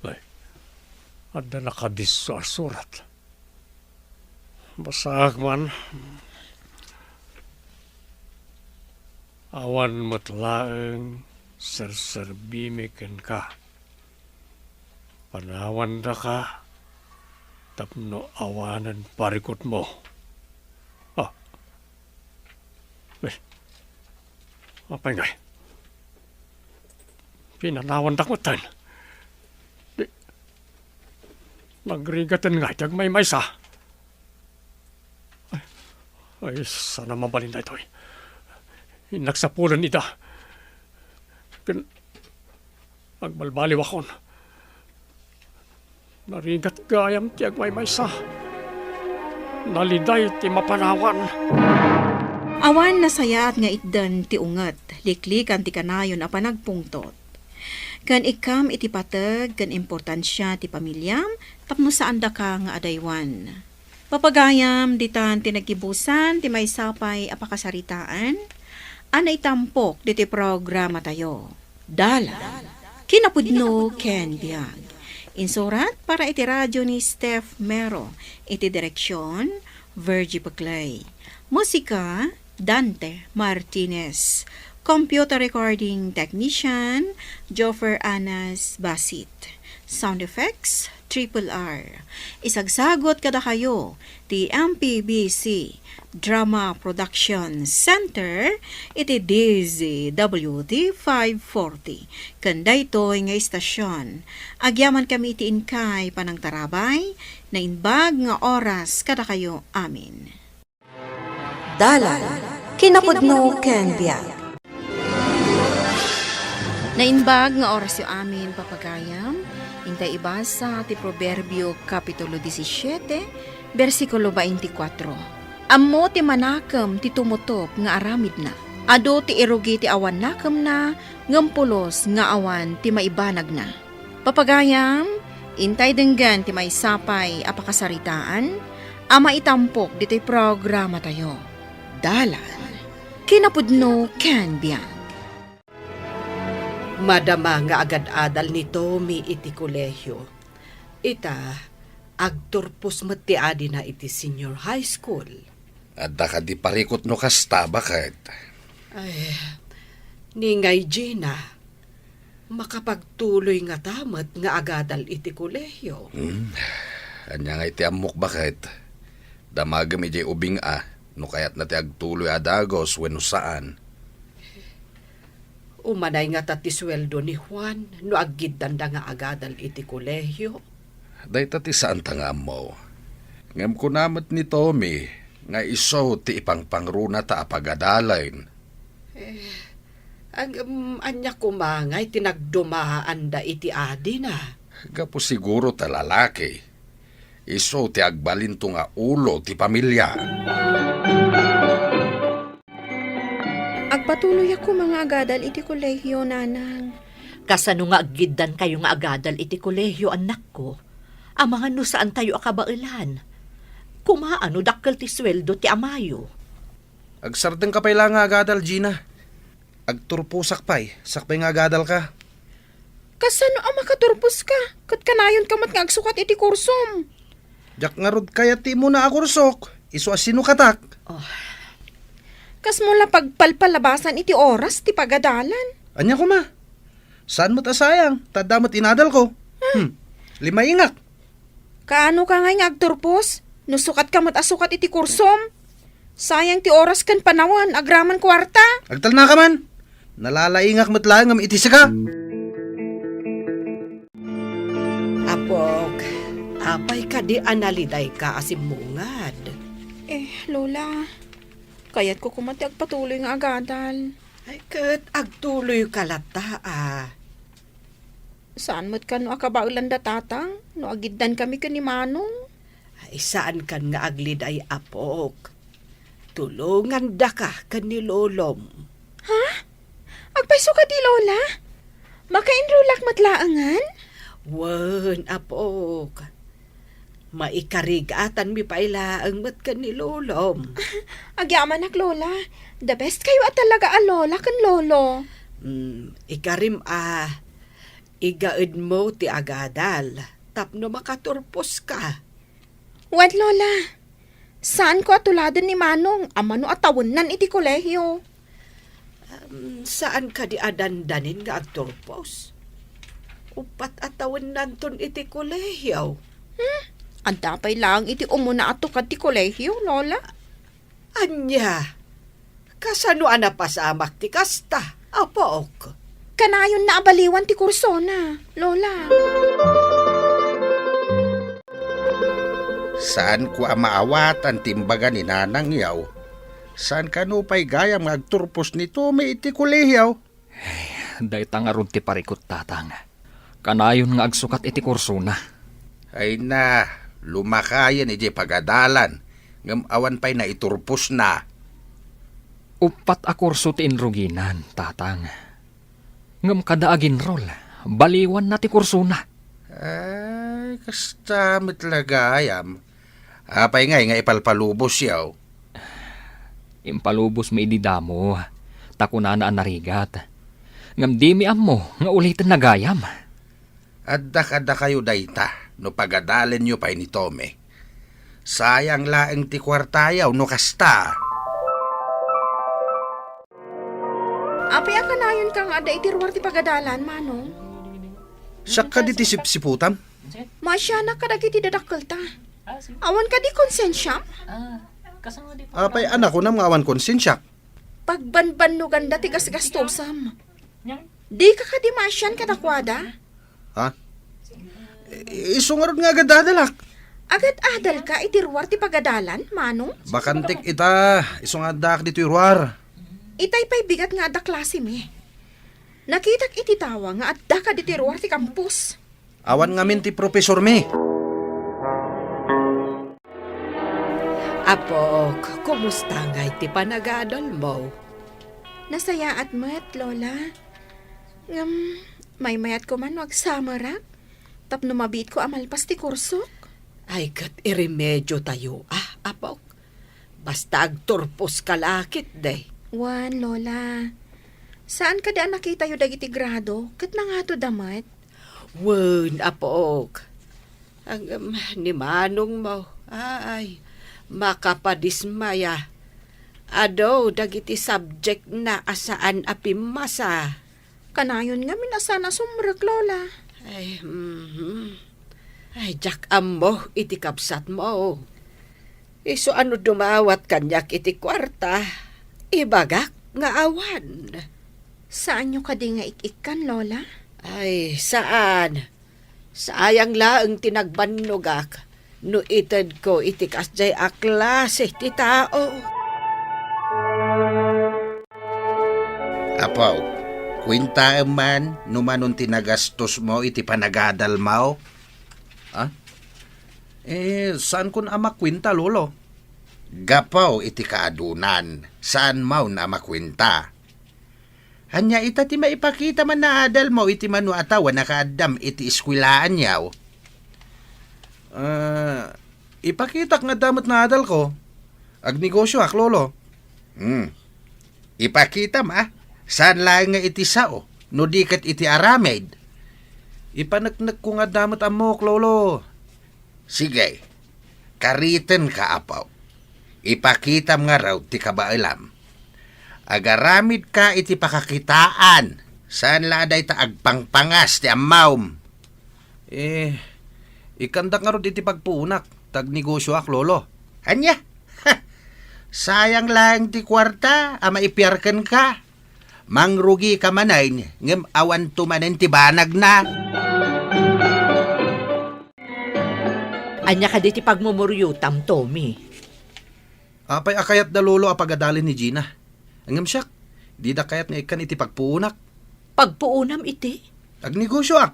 Ay, adda nakadisso a surat. Basaek man. Awan met laeng serserbimi kenka. Panawandaka tapno awanen parikutmo. Ah. Eh. Apay ngay? Pinanawandak metten. Di, nagrigaten ngay ti agmaymaysa. Ay, ay, saan a mabalin daytoy. Innak sapulen ida. Ken agbalbaliwakon. Narigat gayam ti agmaymaysa. Naliday ti mapanawan. Awan nasayaat nga itden ti unget, liklikan ti kanayon a panagpungtot. Ken ikkam iti pateg ken importansia ti pamiliam tapno saandaka nga adaywan. Papagayam, ditan ti naggibusan ti maysa pay a pakasaritaan a naitampok ditoy programatayo. Dalan, kinapudno ken biag. Insurat para iti radio ni Steph Mero, iti direksion, Virgie Paclay. Musika, Dante Martinez. Computer recording technician, Joffer Anas Basit. Sound effects, Triple R. Isagsagut kadakayo ti M P B C Drama Production Center iti D Z W T five forty. Ken daytoy nga istasyon, agyamankami iti inkay panangtarabay, naimbag nga oras kadakayo amin. Dalan, kinapudno ken biag. Naimbag nga orasyo amin, papagayam, intay ibasa ti Proverbio, Kapitulo disisiete, bersikulo baintikwatro. Ammo ti manakem ti tumutop nga aramidna. Adu ti irugi ti awan nakemna, ngem pulos nga awan ti maibanagna. Papagayam, intay denggen ti maysa pay a pakasaritaan a maitampok ditoy programatayo. Dalan, kinapudno ken biag. Madama nga agad-adal ni Tommy iti kolehio. Ita, agturpos met ti adina iti senior high school. Adda kadi parikut no kasta, baket? Ay, ni ngay Gina, makapagtuloy ngata met nga agadal iti kolehio. Hmm. Ania nga iti ammok, baket? Damagem idiay ubing a, no kayatna ti agtuloy a dagus wenno saan. Umanay ngata ti sueldo ni Juan no aggiddanda nga agadal iti kolehio? Dayta ti saanta nga ammo. Ngem kuna met ni Tommy nga isu ti ipangpangrunata a pagadalen. Eh, ang, um, ania koma ngay ti nagdumaanda iti adina? Gapu siguro ta lalaki. Isu ti agbalinto nga ulo ti pamilia. Agpatuloyak koma nga agadal iti kolehio, nanang. Kasano nga aggiddankayo nga agadal iti kolehio, annakko? Amangan no saantayo a kabaelan. Koma a no dakkel ti sueldo ti amayo. Agsardengka pay la nga agadal, Gina. Agturposak pay, sakbay nga agadalka. Kasano a makaturposka? Ket kanayonka met nga agsukat iti kursom. Diak ngarud kayat ti immuna a kursok, isu a sinukatak. Oh. Kasmo la pagpalpalabasan iti oras ti pagadalan. Ania koma? Saan met a sayang, ta adda met inadalko. Hmm, limaingak. Kaano ka ngay nga agturpos? No sukat ka met a sukat iti kursom. Sayang ti oras ken panawen, agraman kuarta. Agtalnaka man. Nalalaingak met laeng ngem iti sika. Apok, apay kadi a nalidayka a simmungad? Eh, Lola, kayatko koma ti agpatuloy nga agadal. Ay, ket agtuloyka latta, a. Saan met kano a kabaelan da Tatang no agiddan kami ken ni Manong? Ay, saan kan nga agliday, apok. Tulongandaka ken ni Lolom. Ha? Agpayso kadi, Lola? Makaenrolak met laengen? Wen, apok. Maikarigatanmi pay laeng met ken ni Lolom. Agyamanak, Lola. The best kayo a talaga a lola ken lolo. Mm, ikarim a, igaedmo ti agadal tapno makaturposka. Wen, Lola. Saanko a tuladen ni Manong a mano a tawennan iti kolehio. Um, saan kadi a dandanin nga agturpos? Uppat a tawennanton iti kolehio. Hmm? Adda pay laeng iti umuna a tukad ti kolehio, Lola. Ania? Kasano a napasamak ti kasta, apok? Kanayonna a baliwan ti kursona, Lola. Saanko a maawatan ti imbaga ni Nanang, yaw. Saan kano pay gayam nga agturpos ni Tommy iti kolehio? Ay, dayta ngarud ti parikut, Tatang. Kanayon nga agsukat iti kursona. Ay na, lumakayen iti pagadalan, ngem awan pay naiturposna. Uppat a kurso ti inruginan, Tatang. Ngem kada aginrol, baliwanna ti kursona. Ay, kasta met la gayam. Apay ngay nga ipalpalubos, yaw? Impalubosmi idi damo, ta kunana a narigat. Ngem dimi ammo nga ulitenna gayam. Adda kadakayo dayta no pagadalenyo pay ni Tommy. Sayang laeng ti kuarta, yaw, no kasta. Apay a kanayonka nga adda iti ruar ti pagadalan, Manong? Siak kadi ti sipsiputam? Maasianak kadagiti dadakkelta. Awan kadi konsensiam? Apay a nakunam nga awan konsensiak? Pagbanbannoganda ti gasgastosam. Dika kadi maasian kadakuada? Ha? I-, isu ngarud nga agadadalak. Agadadalka iti ruar ti pagadalan, Manong? Bakantik ita, isu nga addaak ditoy ruar. Itay pay bigat nga adda klasemi. Nakitak iti tawa nga addaka ditoy ruar ti kampus. Awan ngamin ti profesormi. Apok, kumusta ngay ti panagadalmo? Nasayaat met, Lola. Ngem, maymayatko man no agsummerak tapno mabiitko a malpas ti kursok. Ay, ket iremediotayo, a, apok. Basta agturposka la ketdi. Wen, Lola. Saan kadi a nakitayo dagiti grado ket nangatoda met? Wen, apok. Ngem, ni manongmo, ay, makapadismaya. Adu dagiti subjectna a saan a pimmasa. Kanayon ngamin a saan a sumrek, Lola. Ay, mhm. Ay, diak ammo iti kabsatmo. Isu a no dumawat kaniak iti kuarta, ibagak nga awan. Saanyo kadi nga ik-ikkan, Lola? Ay, saan. Sayang laeng ti nagbannogak no itedko iti kasdiay a klase ti tao. Apo, kuentaem man no manon ti nagastosmo iti panagadalmo? Ha? Eh, saankon a makuenta, Lolo. Gapu iti kaadunan, saanmon a makuenta. Ania ita ti maipakita man nga adalmo iti mano a tawen a kaaddam iti eskuelaan, yaw? Ah, Ipakitak nga adda met naadalko. Agnegosioak, Lolo. Hmm. Ipakitam, a. Saan laeng nga iti sao, no di ket iti aramid. Ipaneknekko nga adda met ammok, Lolo. Sige. Karitenka, apo. Ipakitam ngarud ti kabaelam. Agaramidka iti pakakitaan. Saan la a dayta agpangpangas ti ammom. Eh, ikkandak ngarud iti pagpuonak, ta agnegosioak, Lolo. Ania? Sayang laeng ti kuarta a maipiar kenka. Mangrugika manen, ngem awanto manen ti banagna. Ania kadi ti pagmumuriotam, Tommy? Apay a kayatda, Lolo, a pagadalen ni Gina? Ngem siak, dida kayat nga ikkan iti pagpuonak. Pagpuonam iti? Agnegosioak.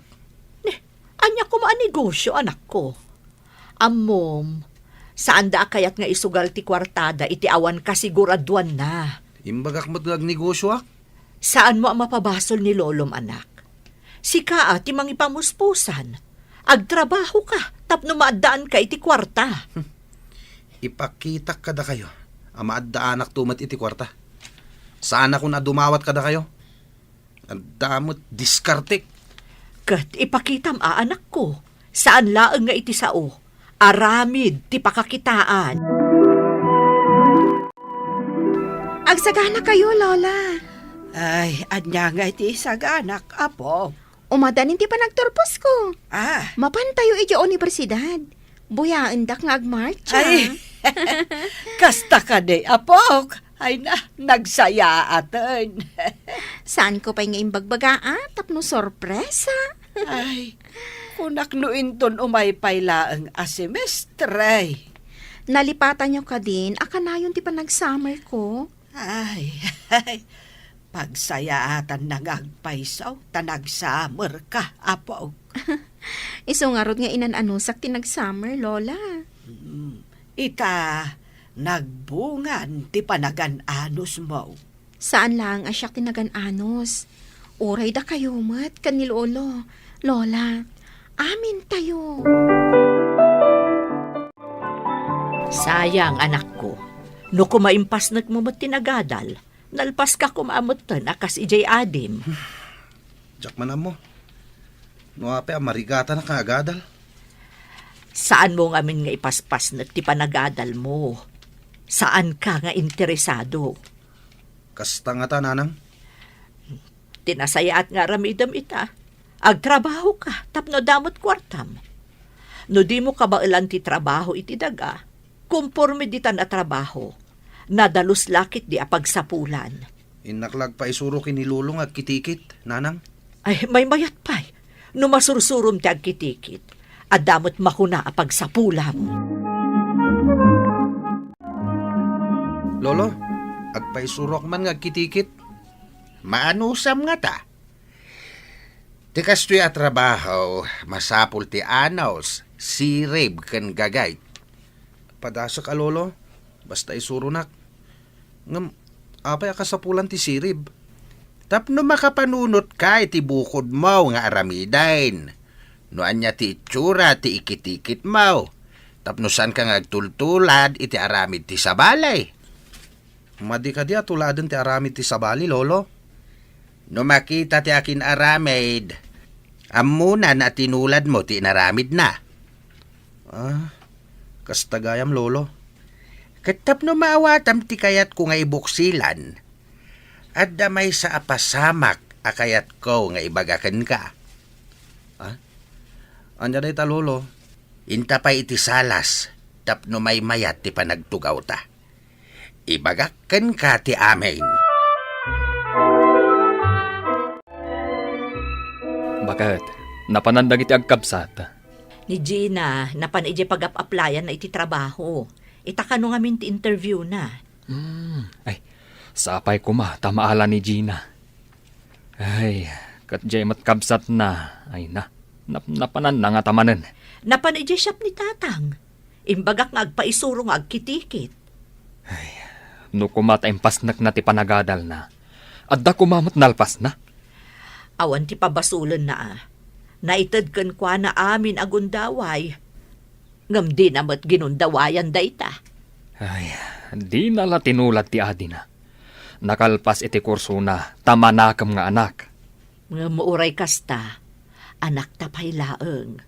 Ne, ania koma a negosio, anakko? Ammom, saanda a kayat nga isugal ti kuartada iti awan kasiguruadanna. Imbagak met nga agnegosioak. Saanmo a mapabasol ni Lolom, anak. Sika a ti mangipamuspusan. Agtrabahoka tapno maaddaanka iti kuarta. Ipakitak kadakayo a maaddaanakto met iti kuarta. Saanakon a dumawat kadakayo. Adda met diskartek. Ket ipakitam a, anakko, saan laeng nga iti sao. Aramid ti pakakitaan. Agsaganakayo, Lola. Ay, ania nga iti isaganak, apo? Umadanin ti panagturposko. Ah. Mapantayo idiay universidad. Buyaendak nga agmarcha. Ay, kasta kadi, apok. Ay na, nagsayaaten. Saanko pay nga imbagbaga, a, tapno sorpresa. Ay, kunak no inton umay pay laeng a semestre. Nalipatanyo kadin a kanayon ti panagsummer ko? Ay, ay, pagsayaatanna nga agpayso ta nagsummer ka, apo. Isu ngarud nga inan-anusak ti nagsummer, Lola. Hmm, ita, nagbungan ti panagan-anusmo. Saan laeng a siak ti nagan-anus. Uray dakayo met ken ni Lolo. Lola, amintayo. Sayang, anakko. No koma impasnekmo met ti nagadal, nalpaska koma metten a kas idiay adim. Diak man ammo. No apay a marigatanak nga agadal? Saanmo ngamin nga ipaspasnek ti panagadalmo. Saanka nga interesado. Kasta ngata, nanang? Ti nasayaat nga aramidem ita, agtrabahoka tapno adda met kuartam. No dimo kabaelan ti trabaho iti daga, komporme ditan a trabaho, nadalus la ketdi a pagsapulan. Innak la agpaisuro ken ni Lolo nga agkitikit, nanang. Ay, maymayat pay. No masursurom ti agkitikit, adda met makuna a pagsapulam. Lolo, agpaisurok man nga agkitikit. Maanusam ngata. Ti kastoy a trabaho, masapul ti anus, sirib, ken gagayt. Padasek a, Lolo, basta isuronak. Ngem, apay a kasapulan ti sirib? Tapno makapanunotka iti bukodmo nga aramiden. No ania ti itsura ti ikitikitmo, tapno saanka nga agtultulad iti aramid ti sabali. Madi kadi a tuladen ti aramid ti sabali, Lolo? No makita ti akin-aramid, ammona a tinuladmo ti inaramidna. Ah, kasta gayam, Lolo. Ket tapno maawatam ti kayatko nga ibuksilan, adda maysa a pasamak a kayatko nga ibaga kenka. Ah? Ania dayta, Lolo? Inta pay iti salas tapno maymayat ti panagtugawta. Ibagak kenka ti amin. Baket, napanan dagiti agkabsat? Ni Gina, napan idiay pagap-aplayanna iti trabaho. Ita kano ngamin ti interviewna. Hmm, ay, sapay koma ta maala ni Gina. Ay, ket diay met kabsatna, ay na, nap-, napananna ngata manen. Napan idiay shop ni Tatang. Imbagak nga agpaisuro nga agkitikit. Ay, no koma ta impasnekna ti panagadalna, adda koma met nalpasna? Awan ti pabasolenna a. Naited kenkuana amin a gundaway. Ngem dina met ginundawayan dayta. Ay, dina la tinulad ti adina. Nakalpas iti kursona, ta manakem nga anak. Ngem uray kasta, anakta pay laeng.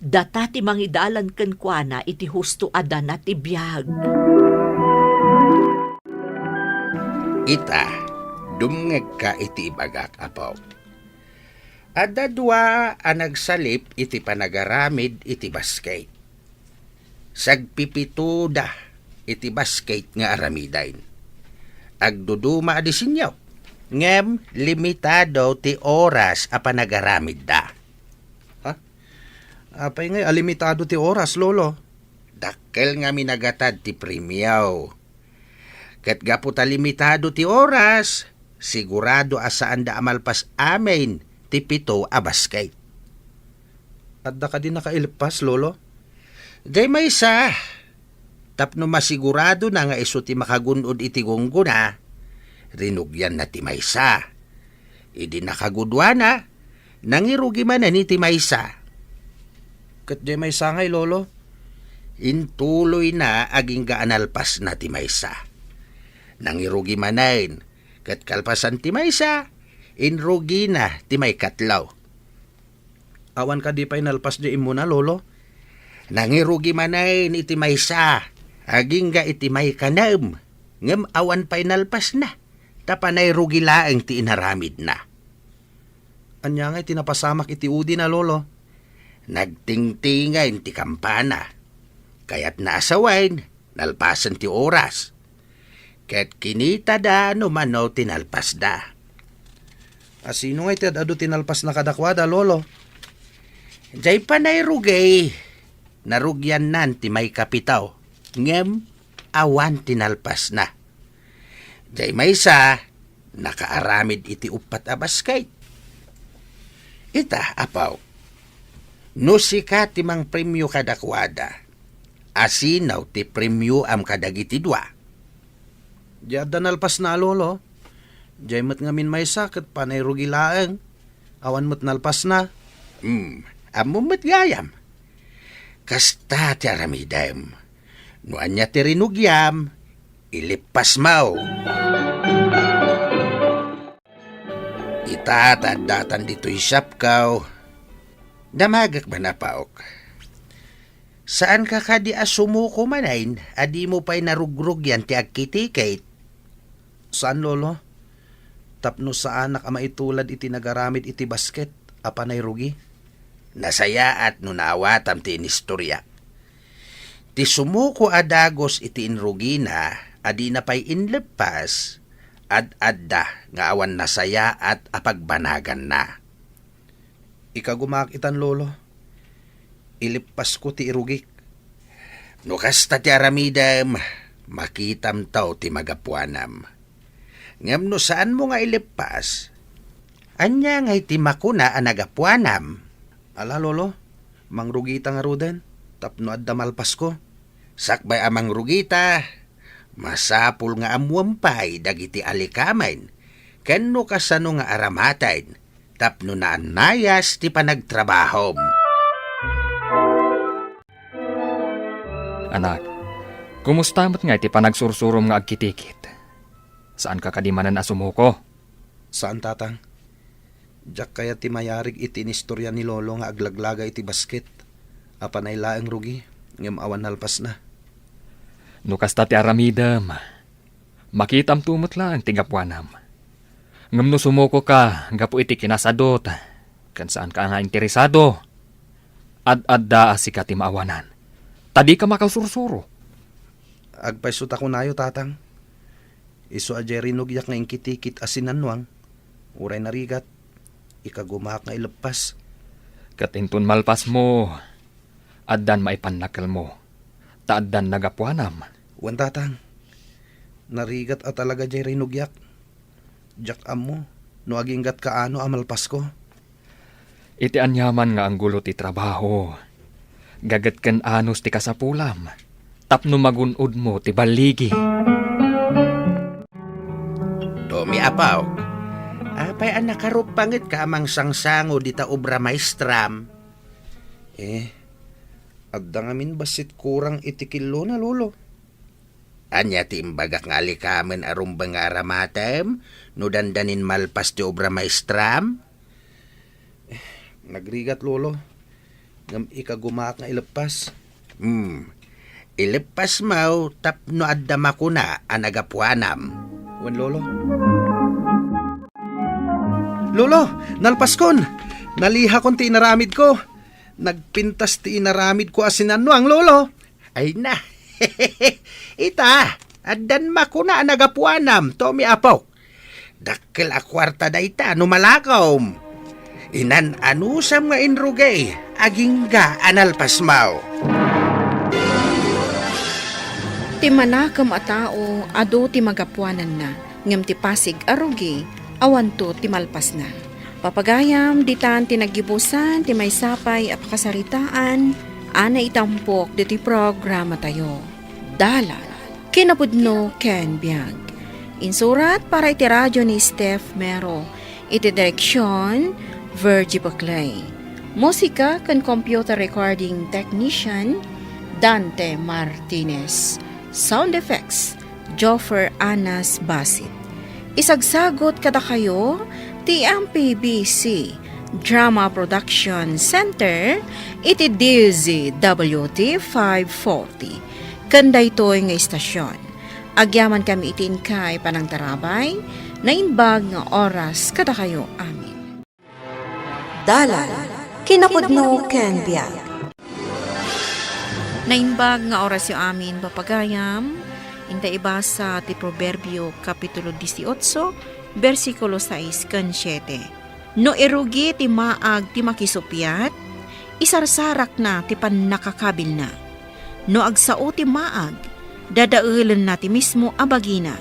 Data ti mangidalan kenkuana iti husto a dana ti biag. Ita, dumngegka iti ibagak, apo. Adda dua a nagsalip iti panagaramid iti basket. Sagpipitoda iti basket nga aramiden. Agduduma a disenyo, ngem limitado ti oras a panagaramidda. Ha? Apay ngay a limitado ti oras, Lolo? Dakkel nga minagatad ti premio. Ket gapu ta limitado ti oras, sigurado a saanda a malpas amin ti pito a basket. Adda kadi nakaileppas, Lolo? Diay maysa, tapno masiguradona nga isu ti makagun-od iti gunggona, rinugianna ti maysa. Idi nakaguduana, nangirugi manen iti maysa. Ket diay maysa ngay, Lolo? Intuloyna agingga a nalpasna ti maysa. Nangirugi manen, ket kalpasan ti maysa, inrugina ti maikatlo. Awan kadi pay nalpas diay immuna, Lolo? Nangirugi manen iti maysa, agingga iti maikanem, ngem awan pay nalpasna, ta panay rugi laeng ti inaramidna. Ania ngay ti napasamak iti udina, Lolo? Nagtingtingen ti kampana. Kayatna a sawen, nalpasen ti oras. Ket kinitada no mano ti nalpasda. A sino ngay ti ad-adu ti nalpasna kadakuada, Lolo? Diay panay rugi, narugiannan ti maikapito, ngem awan ti nalpasna. Diay maysa, nakaaramid iti uppat a basket. Ita, apo, no sika ti mangpremio kadakuada, asino ti premioam kadagiti dua? Diay adda nalpasna, Lolo. Diay met ngamin maysa ket panay rugi laeng. Awan met nalpasna. Hmm, ammom met gayam. Kasta ti aramidem. No ania ti rinugiam, ilippasmo. Ita ta addatan ditoy siapko. Damagek man, apaok. Saanka kadi a sumuko manen a dimo pay narugrugian ti agkitikit? Saan, Lolo. Tapno saanak a maitulad iti nagaramid iti basket a panay rugi. Nasayaat no naawatam ti inistoriak. Ti sumuko a dagus iti inrugina a dina pay inleppas, ad-adda nga awan nasayaat a pagbanaganna. Ikagumaak itan, Lolo. Ilippasko ti irugik. No kasta ti aramidem, makitamto ti magapuanam. Ngem no saanmo nga ilippas, ania ngay ti makuna a nagapuanam? Ala, Lolo, mangrugita ngaruden tapno adda malpasko. Sakbay a mangrugita, masapul nga ammuem pay dagiti alikamen ken no kasano nga aramaten tapno naannayas ti panagtrabahom. Anak, kumusta met nga iti panagsursurom nga agkitikit? Saanka kadi manen a sumuko? Saan, Tatang. Diak kayat ti mayarig iti inistorya ni Lolo nga aglaglaga iti basket a panay laeng rugi ngem awan nalpasna. No kasta ti aramidem, makitamto met laeng ti gapuanam. Ngem no sumukoka gapu iti kinasadut ken saanka nga interesado, ad-adda a sika ti maawanan, ta dika makasursuro. Agpayso ta kunayo, Tatang. Isu a diay rinugiak nga inkitikit a sinannuang, uray narigat, ikagumaak nga ileppas. Ket inton malpasmo, addan maipannakelmo, ta addan nagapuanam. Wen, Tatang. Narigat a talaga diay rinugiak. Diak ammo no aginggat kaano a malpasko. Iti aniaman nga anggulo ti trabaho, gaget ken anus ti kasapulam tapno magun-odmo ti balligi. Tomi, apaw, apay a nakaruppangetka a mangsangsango dita obra maestram? Eh, Adda ngamin bassit kurang iti killona, Lolo. Ania ti imbagak nga alikamen a rumbeng nga aramatem no dandanin malpas ti obra maestram? Nagrigat, Lolo. Ngem ikagumaak nga ileppas. Hmm. Ileppas maw tapno adda makuna a nagapuanam. Wen, Lolo. Lolo, nalpaskon! Nalihakon ti inaramidko. Nagpintas ti inaramidko a sinannuang, Lolo. Ay na. Ita, addan makuna a nagapuanam, Tommy apok. Dakkel a kuarta dayta no malakom. Inan-anusam nga inrugay, agingga a nalpasmaw. Ti manakem a tao, adu ti magapuananna, ngem ti pasig a rugi, awanto ti malpasna. Papagayam, ditan ti naggibusan ti maysa pay a pakasaritaan a naitampok ditoy programatayo. Dalan, kinapudno ken biag. Insurat para iti radio ni Steph Mero. Iti direksion, Virgie Baclay. Musika ken computer recording technician, Dante Martinez. Sound effects, Joffer Anas Basit. Isagsagot kadakayo ti M P B C Drama Production Center iti D Z W T five forty. Ken daytoy nga istasyon, agyamankami iti inkay panangtarabay, naimbag nga oras kadakayo amin. Dalan, kinapudno ken biag. Naimbag nga orasyo amin, papagayam. Inta ibasa ti Proverbio, Kapitulo dieciocho, bersikulo sais ken siete. No irugi ti maag ti makisuppiat, isarsarakna ti pannakakabilna. No agsao ti maag, dadaelenna ti mismo a bagina.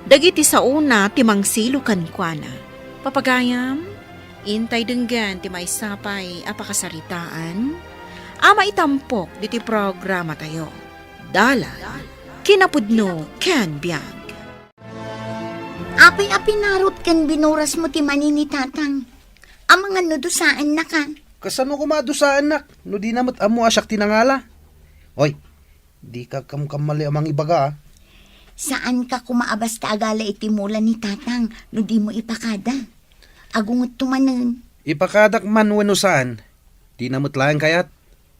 Dagiti saona ti mangsilo kenkuana. Papagayam, intay denggen ti maysa pay a pakasaritaan a maitampok ditoy programatayo. Dalan, kinapudno ken biag. Apay a pinarot ken binurasmo ti mani ni Tatang? Amangan no dusaennaka. Kasano koma a dusaennak no dina met ammo a siak ti nangala? Oy, dika kamkamali a mangibaga, a. Saanka koma a basta agala iti mula ni Tatang no dimo ipakada. Agungetto manen. Ipakadak man wenno saan, dina met laeng kayat.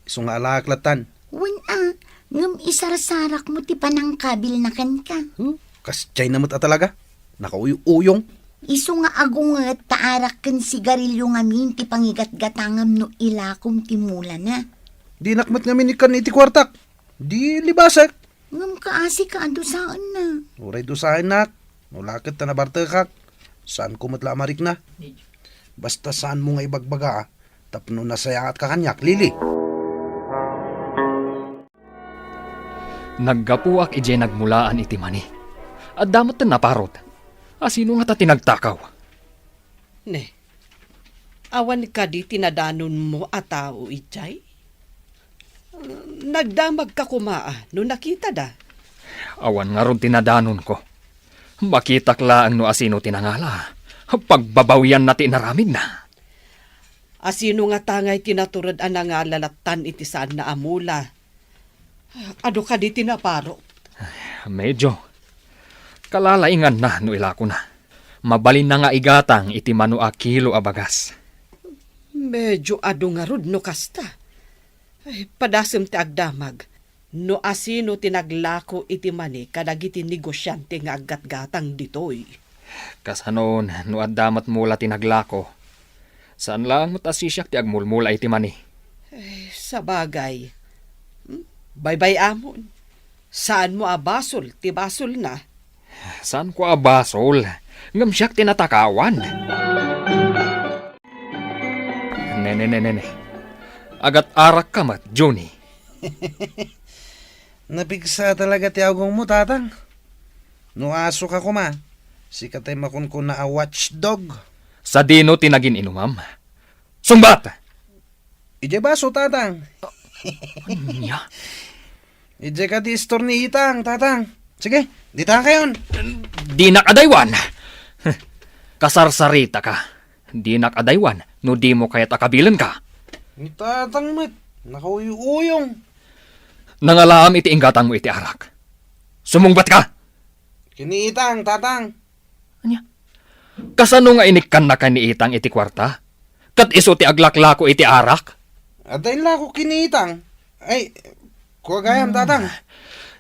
Isu nga alaak lattan. Wen a, ngem isarsarakmo ti panangkabilna kenka. Huh? Kasdiayna met a talaga. Nakauy-uyong. Isu nga agunget ta arak ken sigarilio ngamin ti pangigatgatangam no ilakom ti mulana. Dinak met ngamin ikkan iti kuartak. Di libasek. Ngem kaasika a dusaenna. Uray dusaennak. No la ket ta nabartekak, saanko met la a marikna. Basta saanmo nga ibagbaga, a, tapno nasayaat ka kaniak, Lily. Naggapuak idiay nagmulaan iti mani. Adda met ti naparot. Asino ngata ti nagtakaw? Ne, awan kadi ti nadanonmo a tao idiay? Nagdamagka koma a no nakitada? Awan ngarud ti nadanonko. Makitak laeng no asino ti nangala. Pagbabawianna ti inaramidna. Asino ngata ngay ti natured a nangala lattan iti saanna a mula? Adu kadi ti naparot? Medyo. Kalalainganna no ilakona. Mabalinna nga igatang iti mano a kilo a bagas. Medyo adu ngarud no kasta. Ay, padasem ti agdamag no asino ti naglako iti mani kadagiti negosiante nga aggatgatang ditoy. Kasano no adda met mula ti naglako? Saan laeng met a siak ti agmulmula iti mani. Eh, sabagay. Hmm? Baybay-amon. Saanmo a basol ti basolna? Saanko a basol, ngem siak ti natakawan. Ne, ne, ne, ne, ne. Agat-arakka met, Johnny. Napigsa talaga ti agongmo, Tatang. No asoka koma, sika tay makunkuna a watchdog. Sadino ti nagin-inumam? Sungbat! Idiay baso, Tatang. Ania? Idiay kadi istor ni Itang, Tatang. Sige, dita kayon. Dinak adaywan. Kasarsaritaka. Dinak adaywan no dimo kayat a kabilenka. Ni Tatang met, nakauyuyong. Nangalaam iti inggatangmo iti arak. Sumungbat ka! Ken ni Itang, Tatang. Ania? Kasano nga inikkannaka ni Itang iti kuarta? Ket isu ti aglaklako iti arak? Adda inlako ken ni Itang. Ay, kua gayam, Tatang.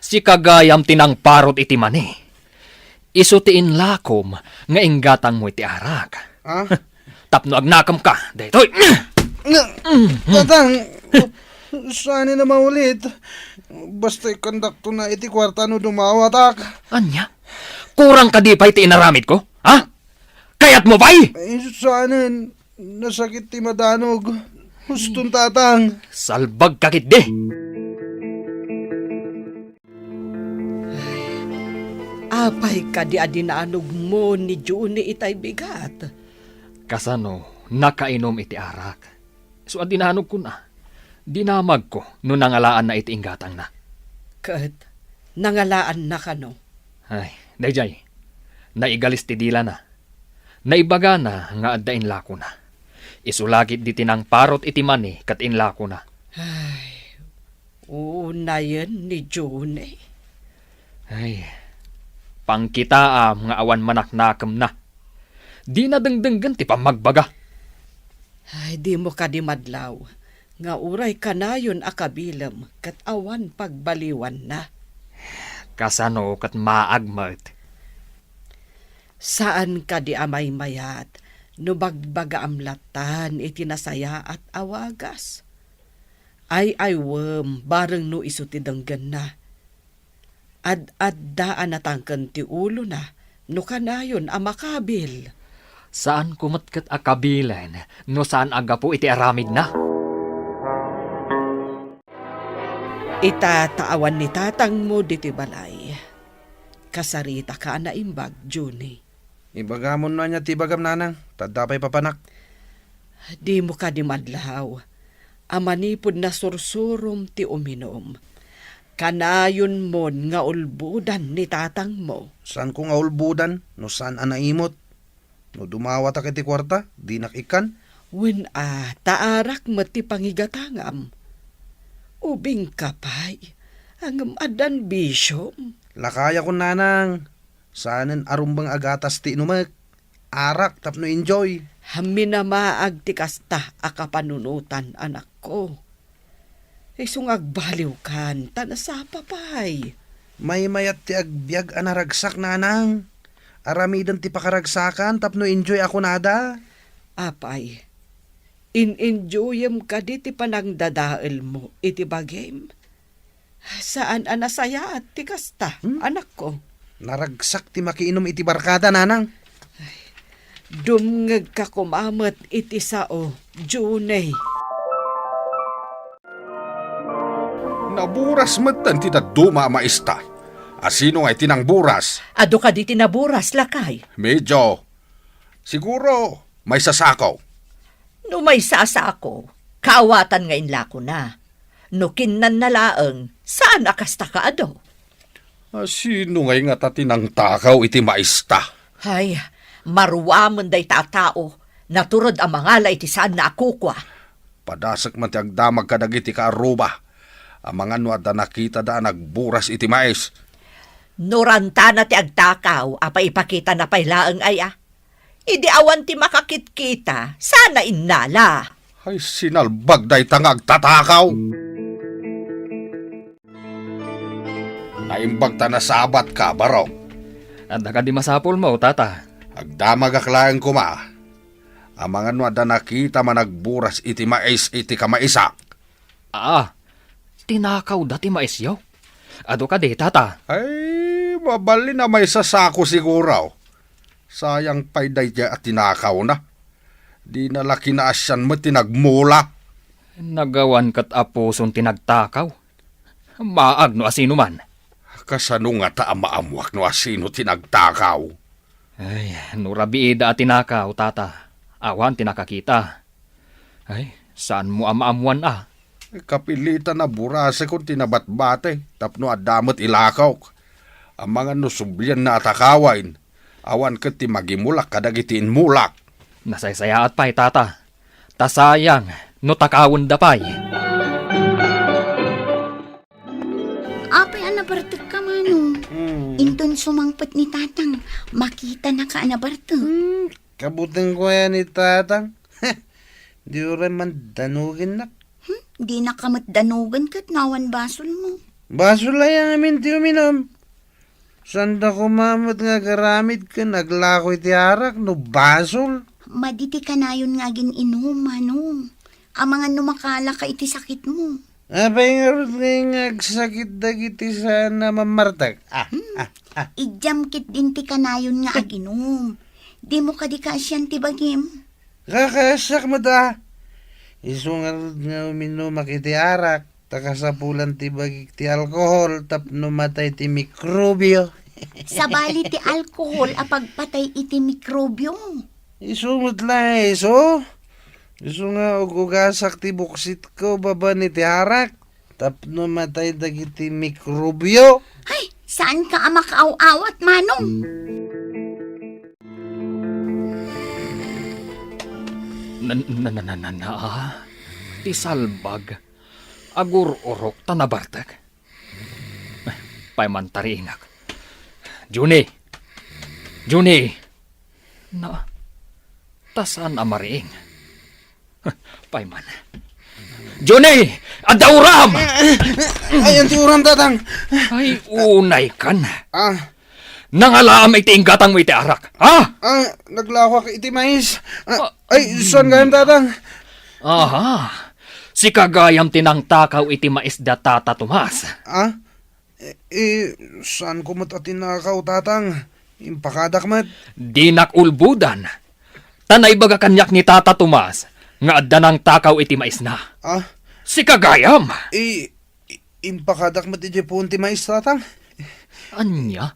Sika gayam ti nangparot iti mani. Isu ti inlakom nga inggatangmo iti arak. Ah? Tapno agnakemka, daytoy. Nga, Tatang, saan na maulit? Basta ikkandakto na iti kuarta no dumawatak. Ania? Kurang kadi pay ti inaramidko? Ha? Kayatmo pay? Ay, saanen. Nasakit ti madanog. Huston, Tatang. Salbagka ketdi. Apay kadi a dinanogmo ni Junie itay bigat? Kasano nakainom iti arak? Isu a dinanogkon a. Dinamagko no nangalaanna iti inggatangna. Ket nangalaanna kano? Ay, daydiay. Naigalis ti dilana. Naibagana nga adda inlakona. Isu la ketdi ti nangparot iti mani ket inlakona. Ay, unayen ni Junie. Ay, pangkitaam nga awan manaknakemna. Dina dengdenggen ti pammagbaga. Ay, dimo kadi madlaw nga uray kanayon a kabilem ket awan pagbaliwanna. Kasano ket maag met? Saan kadi a maymayat no bagbagaam lattan iti nasayaat a wagas? Ay-aywem bareng no isu ti denggenna. Ad-adda a natangken ti ulona no kanayon a makabil. Saanko met ket a kabilen no saan a gapu iti aramidna. Ita ta awan ni tatangmo ditoy balay. Kasaritaka a naimbag, Junie. Ibagamon no ania ti ibagam, nanang, ta adda pay papanak. Dimo kadi madlaw a manipud nasursurom ti uminum, kanayonmon nga ulbodan ni tatangmo. Saanko nga ulbodan no saan a naimot? No dumawatak iti kuarta, dinak ikkan. Wen a, ta arak met ti pangigatangam. Ubingka pay, ngem addan bisiom. Lakayakon, nanang. Saanen a rumbeng a gatas ti inumek. Arak tapno enjoy. Minamaag ti kasta a kapanunotan, anakko. Isu nga agbaliwkan, ta nasapa pay. Maymayat ti agbiag a naragsak, nanang. Aramiden ti pakaragsakan tapno enjoy a kunada. Apay, in-enjoyem kadi ti panangdadaelmo iti bagim? Saan a nasayaat ti kasta, hmm? Anakko. Naragsak ti makiinum iti barkada, nanang. Ay, dumngegka koma met iti sao, Junie. Naburas metten ti dadduma a maista. Asino nga iti nangburas? Adu kadi ti naburas, lakay? Medyo. Siguro, maysa sako. No maysa a sako, kaawatan nga inlakona. No kinnanna laeng, saan a kasta kaadu. Asino ngay ngata ti nangtakaw iti maista? Ay, maruamen dayta a tao, natured a mangala iti saanna a kukua. Padasek man ti agdamag kadagiti kaarruba. Amangan no adda nakitada a nagburas iti mais. No rantana ti agtakaw, apay ipakitana pay laeng aya? Idi awan ti makakitkita, saan a innala. Ay, sinalbag dayta nga agtatakaw! Naimbag ta nasabatka, barok. Adda kadi masapulmo, tata? Agdamagak laeng koma. Amangan no adda nakita a nagburas iti mais iti kamaisak. Aa, tinakawda ti maisyo? Adu kadi, tata? Ay, mabalin a maysa sako siguro. Sayang pay daydiay a tinakawna. Dina la kinaasian met ti nagmula. Nagawan ket a puson ti nagtakaw. Maag no asino man. Kasano ngata a maammuak no asino ti nagtakaw? Ay, no rabiida a tinakaw, tata, awan ti nakakita. Ay, saanmo a maammuan a? Kapilitan a burasekon ti nabatbati tapno adda met ilakok. Amangan no sublianna a takawen, awan ket ti magimulak kadagiti inmulak. Nasaysayaat pay, tata. Ta sayang no takawenda pay. a nabartekka, Manong. Hmm. Inton sumangpet ni Tatang, makitanaka a nabartek. Hmm, kabutengko aya ni Tatang. Di uray man danugennak. Hmm, dinaka met danugen ket no awan basolmo. Basol aya ngamin ti uminum? Saanda koma met nga agaramid ken aglako iti arak no basol. Madi ti kanayon nga agin-inum, Manong. Amangan no makalaka iti sakitmo. Apay ngarud nga agsakit dagiti saan a mammartek? Ah, Hmm. ah, ah. Idiam ketdin ti kanayon nga aginum. Dimo kadi kaasian ti bagim? Kakaasiak met a. Isu ngarud nga uminumak iti arak, ta kasapulan ti bagik ti alkohol tapno matay ti mikrobio. Sabali ti alkohol a pagpatay iti mikrobio. Isu met laeng isu. Isu nga ug-ugasak ti buksitko babaen iti arak tapno matay dagiti mikrobio. Ay, saanka a makaaw-awat, Manong? Na, na, na, na, na, na, ah. Ti salbag. Agur-urok ta nabartek. Pay man tariingak. Juni! Juni! Na, ta saan a mariing? Pay man. Juni! Adda uram! Ay, anti uram, Tatang. Ay, unay kan. Ah. Nangalaam iti inggatangmo iti arak, ha? Ah, naglakoak iti mais. Ah, Ah, ay, saan gayam, Tatang? Aha. Sika gayam ti nangtakaw iti mais da Tata Tomas. Ah? Eh, eh, saan ko met a tinakaw, Tatang? Impakadak met. Dinak ulbodan. Ta naibaga kaniak ni Tata Tomas nga adda nangtakaw iti maisna. Ah? Sika gayam. Eh, I-, impakadak met idiay puon ti mais, Tatang. Ania?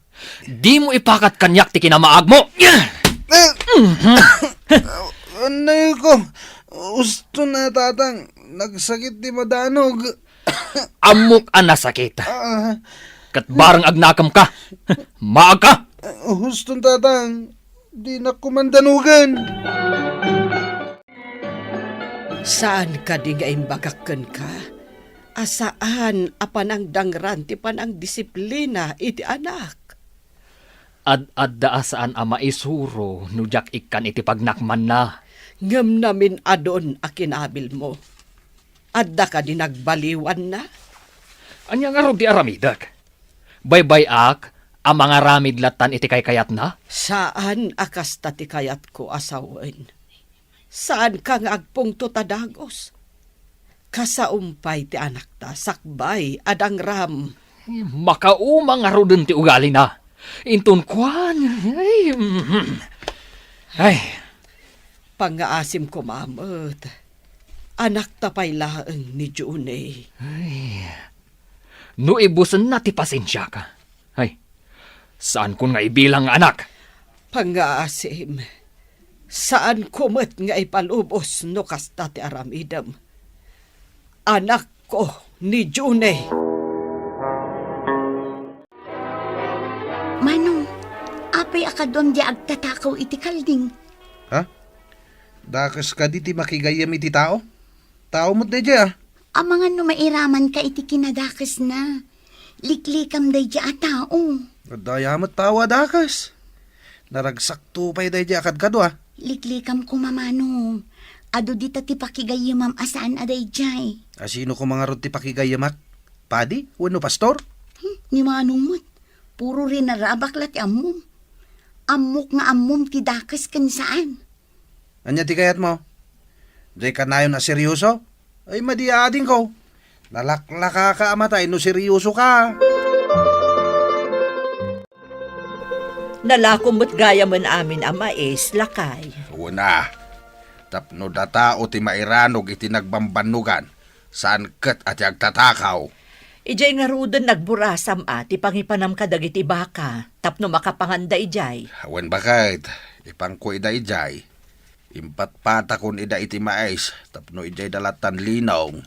Dimo ipakat kaniak ti kinamaagmo? Eh! Anay ko. Usto na, Tatang. Nagsakit ti madanog. Ammok a nasakit. Ah. Ket bareng agnakemka. Maagka. Huston, Tatang. Dinak ko man danugen. Saan kadi nga imbagak kenka a saan a panangdangran ti panangdisiplina iti anak? Ad-adda a saan a maisuro no diak ikkan iti pagnakmanna. Ngem namin-adun a kinabilmo. Adda kadi nagbaliwanna? Ania ngarud ti aramidek? Baybay-ak a mangaramid lattan iti kaykayatna? Saan a kasta ti kayatko a sawen. Saanka nga agpungtot a dagus. Kasaom pay ti anakta sakbay a dangram. Makauma ngaruden ti ugalina. Inton kuan, ay, mhm. Ay. Pangngaasim koma met. Anakta pay laeng ni Juni. Ay. No ibusenna ti pasensiak. Ay. Saankon nga ibilang nga anak. Pangngaasim. Saanko met nga ipalubos no kasta ti aramidem. Anakko ni Juni. Manong, apay a kaduam diay agtatakaw iti kalding? Ha? Dakes kadi ti makigayyem iti tao? Tao met daydiay, a. Amangan no mairamanka iti kinadakesna. Liklikam daydiay a tao. Adda aya met tao a dakes. Naragsakto pay daydiay a kadkadua. Liklikam koma, Manong. Adu dita ti pakigayyemam a saan a daydiay. A sino koma ngarud ti pakigayyemak? Padi wenno pastor? Hmm, ni Manong met. Puro rinarabak la ti ammom. Ammok nga ammom ti dakes ken saan. Ania ti kayatmo? Diay kanayon a seryoso? Ay, madi a adingko. Nalaklakaka a matay no seryosoka. Nalakom met gayamen amin a mais, lakay. Wen a, tapno datao ti mairanog iti nagbambannogan, saan ket a ti agtatakaw. Idiay ngaruden nagburasam a ti pangipanam kadagiti baka tapno makapanganda idiay. Wen baket, ipanko ida idiay. Impatpatakon ida iti mais tapno idiay da lattan linong.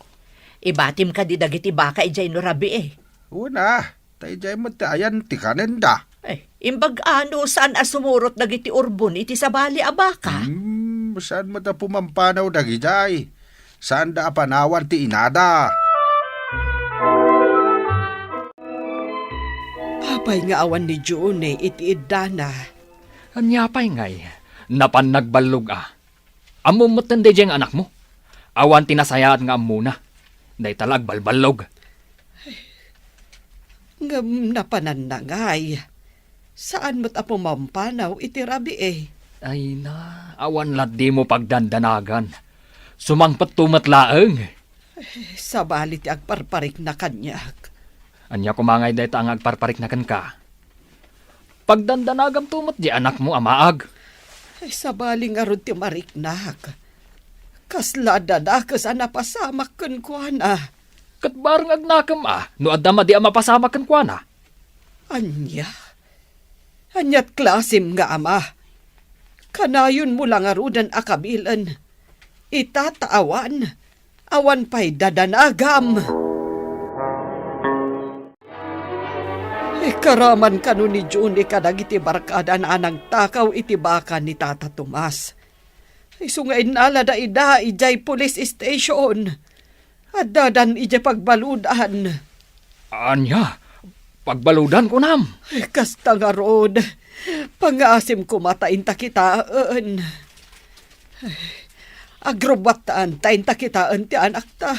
Ibatim kadi dagiti baka idiay no rabii? Wen a, ta idiay met ti ayan ti kanenda. Eh, imbag-a no saan a sumurot dagiti urbon iti sabali a baka? Hmm, saan met a pumampanaw dagidiay? Saanda a panawan ti inada. Apay nga awan ni Junie iti iddana? Ania pay ngay? Napan nagballog a. Ammom metten daydiay nga anakmo? Awan ti nasayaat nga ammona. Dayta la agbalballog. Ngem napananna ngay. Saan met a pumampanaw iti rabii. Ay na, awan latdimo pagdandanagan. Sumangpetto met laeng. Sabali ti agparparikna kaniak. Ania koma ngay dayta nga agparparikna kenka? Pagdandanagamto met di anakmo a maag. Ay, sabali ngarud ti mariknak. Kasla a dadakes a napasamak kenkuana. Ket bareng agnakem a no adda madi a mapasamak kenkuana. Ania? Aniat klasem nga ama? Kanayonmo la ngaruden a kabilen. Ita ta awan, awan pay dadanagam. Ikaraman kano ni Junie kadagiti barkada a nangtakaw iti baka ni Tata Tomas. Isu nga innalada ida idiay police station. Addadan idiay pagbaludan. Ania? Pagbaludan, kunam? Kasta ngarud, pangaasim koma ta inta kitaen. Agrubbuatan ta inta kitaen ti anakta.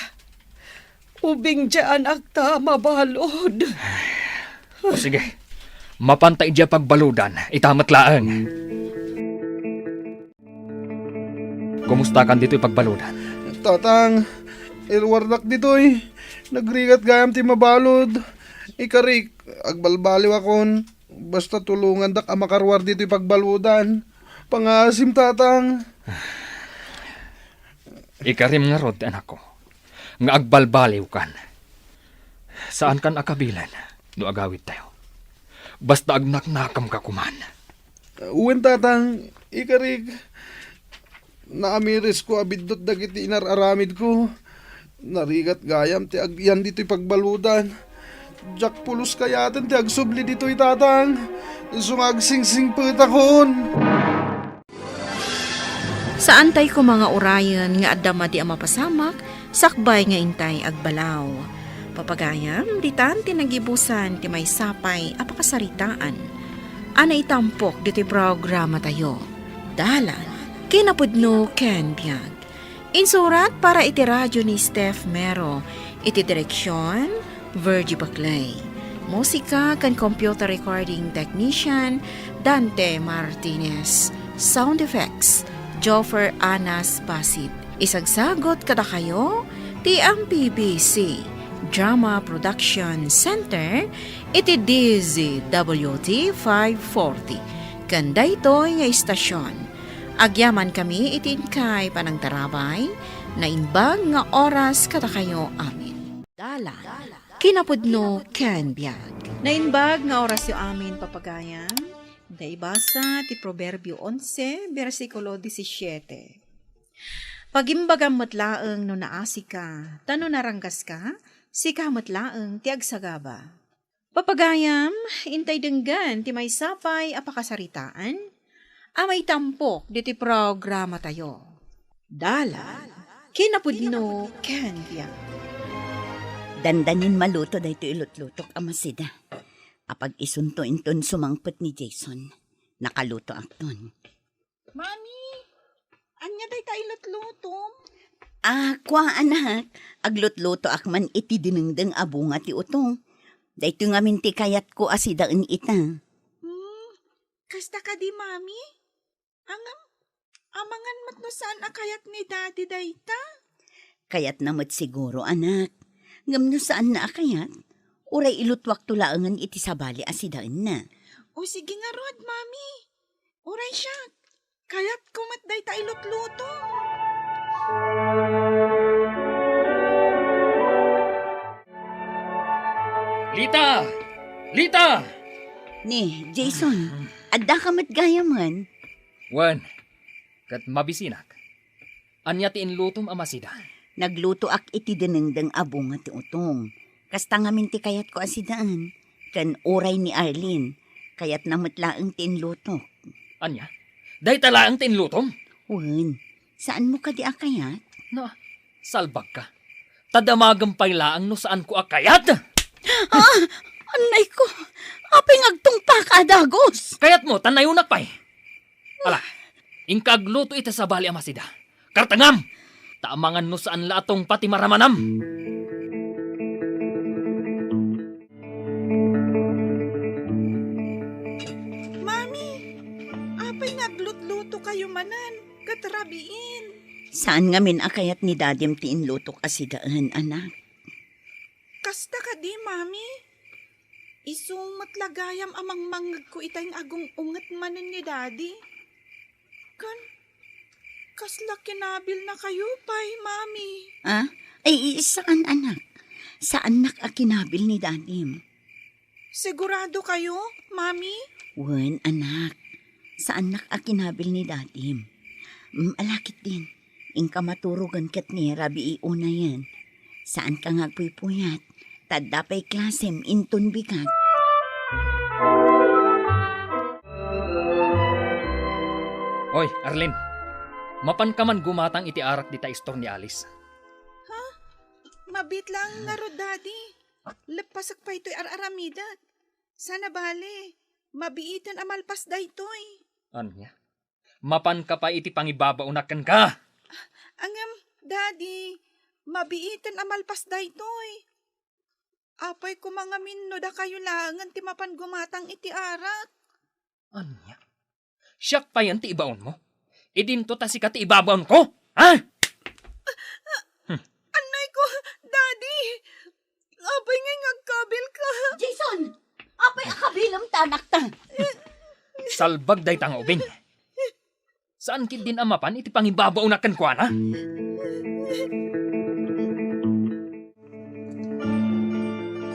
Ubing diay anakta mabalud. O sige, mapanta idiay pagbaludan, ita met laeng. Kumustakan ditoy pagbaludan? Tatang, iruardak ditoy. Nagrigat gayam ti mabalud. Ikarik, agbalbaliwakon. Basta tulongandak a makaruar ditoy pagbaludan. Pangaasim, Tatang. Ikarim ngarud, anakko, nga agbalbaliwkan. Saankan a kabilen no agawidtayo. Basta agnaknakemka koman. Wen, Tatang, ikarik, naamirisko a biddut dagiti inar-aramidko. Narigat gayam ti agyan ditoy pagbaludan. Diak pulos kayaten ti agsubli ditoy, Tatang. Isu nga agsingsingpetakon. Saantay koma nga urayen nga adda madi a mapasamak sakbay nga intay agbalaw. Papagayam, ditan ti nagibusan ti maysa pay a pakasaritaan a naitampok ditoy programatayo, Dalan, Kinapudno ken Biag. Insurat para iti radio ni Steph Mero, iti direksyon, Virgie Baclay. Musika ken computer recording technician, Dante Martinez. Sound effects, Joffer Anas Basit. Isagsagot kadakayo ti M P B C Drama Production Center iti D Z W T five forty. Ken daytoy nga istasyon, agyamankami iti inkay panangtarabay, naimbag nga oras kadakayo amin. Dalan, kinapudno ken biag. Naimbag nga orasyo amin, papagayam. Naibasa ti Proverbio onse, bersikulo disisiete. Pagimbagam met laeng no naasika, ta no naranggaska, sika met laeng ti agsagaba. Papagayam, intay denggen ti maysa pay a pakasaritaan a maitampok ditoy programatayo. Dalan, kinapudno ken biag. Dandanin maluto daytoy ilutlutok a masida. Apag isunto inton sumangpet ni Jason. Nakalutoakton. Mami, ania dayta ilutlutom? Ah, kua, anak. Aglutlutoak man iti dinengdeng a bunga ti utong. Daytoy ngamin ti kayatko a sidaen ita. Hmm, kasta kadi, Mami? Ngem, amangan met no saan a kayat ni Daddy dayta? Kayatna met siguro, anak. Ngem no saanna a kayat, uray ilutuakto laengen iti sabali a sidaenna. O, sige ngarud, Mami. Uray siak, kayatko met dayta ilutluto. Lita! Lita! Ni, Jason, addaka met gayamen? Wen, ket mabisinak. Ania ti inlutom a masida? Naglutoak iti dinengdeng a bunga ti utong. Kasta ngamin ti kayatko a sidaen. Ken uray ni Arlene, kayatna met laeng ti inlutok. Ania? Dayta laeng ti inlutom? Wen, saanmo kadi a kayat? Na, salbagka. Ta damagem pay laeng no saanko a kayat! Ah! Annayko! Apay nga agtungpaka a dagus? Kayatmo, ta nayonak pay. Ala, inka agluto ita sabali a masida. Kartengam! Ta amangan no saan la a tungpa ti maramanam. Mami, apay nga aglutlutokayo manen ket rabiin? Saan ngamin a kayat ni Dadim ti inlutok a sidaen, anak. Kasta kadi, Mami? Isu met la gayam a mangmangngegko itay nga agung-unget manen ni Daddy. Kan, kasla kinabilnakayo pay, Mami? Ah? Ay, saan, anak. Saannak a kinabil ni Dadim. Sigurado kayo, Mami? Wen, anak. Saannak a kinabil ni Dadim. Mm, ala ketdin. Inka maturogen ket ni rabii unayen. Saanka nga agpuypuyat. Ta adda pay klasem inton bigat. Oy, Arlene. Mapanka man gumatang iti arak dita istor ni Alice. Ha? Mabiit laeng ngarud, Daddy. Leppasek pay toy ar-aramidek. Saan a bale, mabiiten a malpas daytoy. Ania? Mapanka pay iti pangibabaonak kenka? Ngem, Daddy, mabiiten a malpas daytoy. Apay koma ngamin no dakayo laengen ti mapan gumatang iti arak? Ania? Siak payen ti ibaonmo? Idinto ta sika ti ibabaonko? Ha? Hmm. Annay ko, Daddy! Apay ngay nga agkabilka? Jason! Apay a kabilem ti anakta? Salbag dayta nga ubing. Saan ketdin a mapan iti pangibabaonak kenkuana?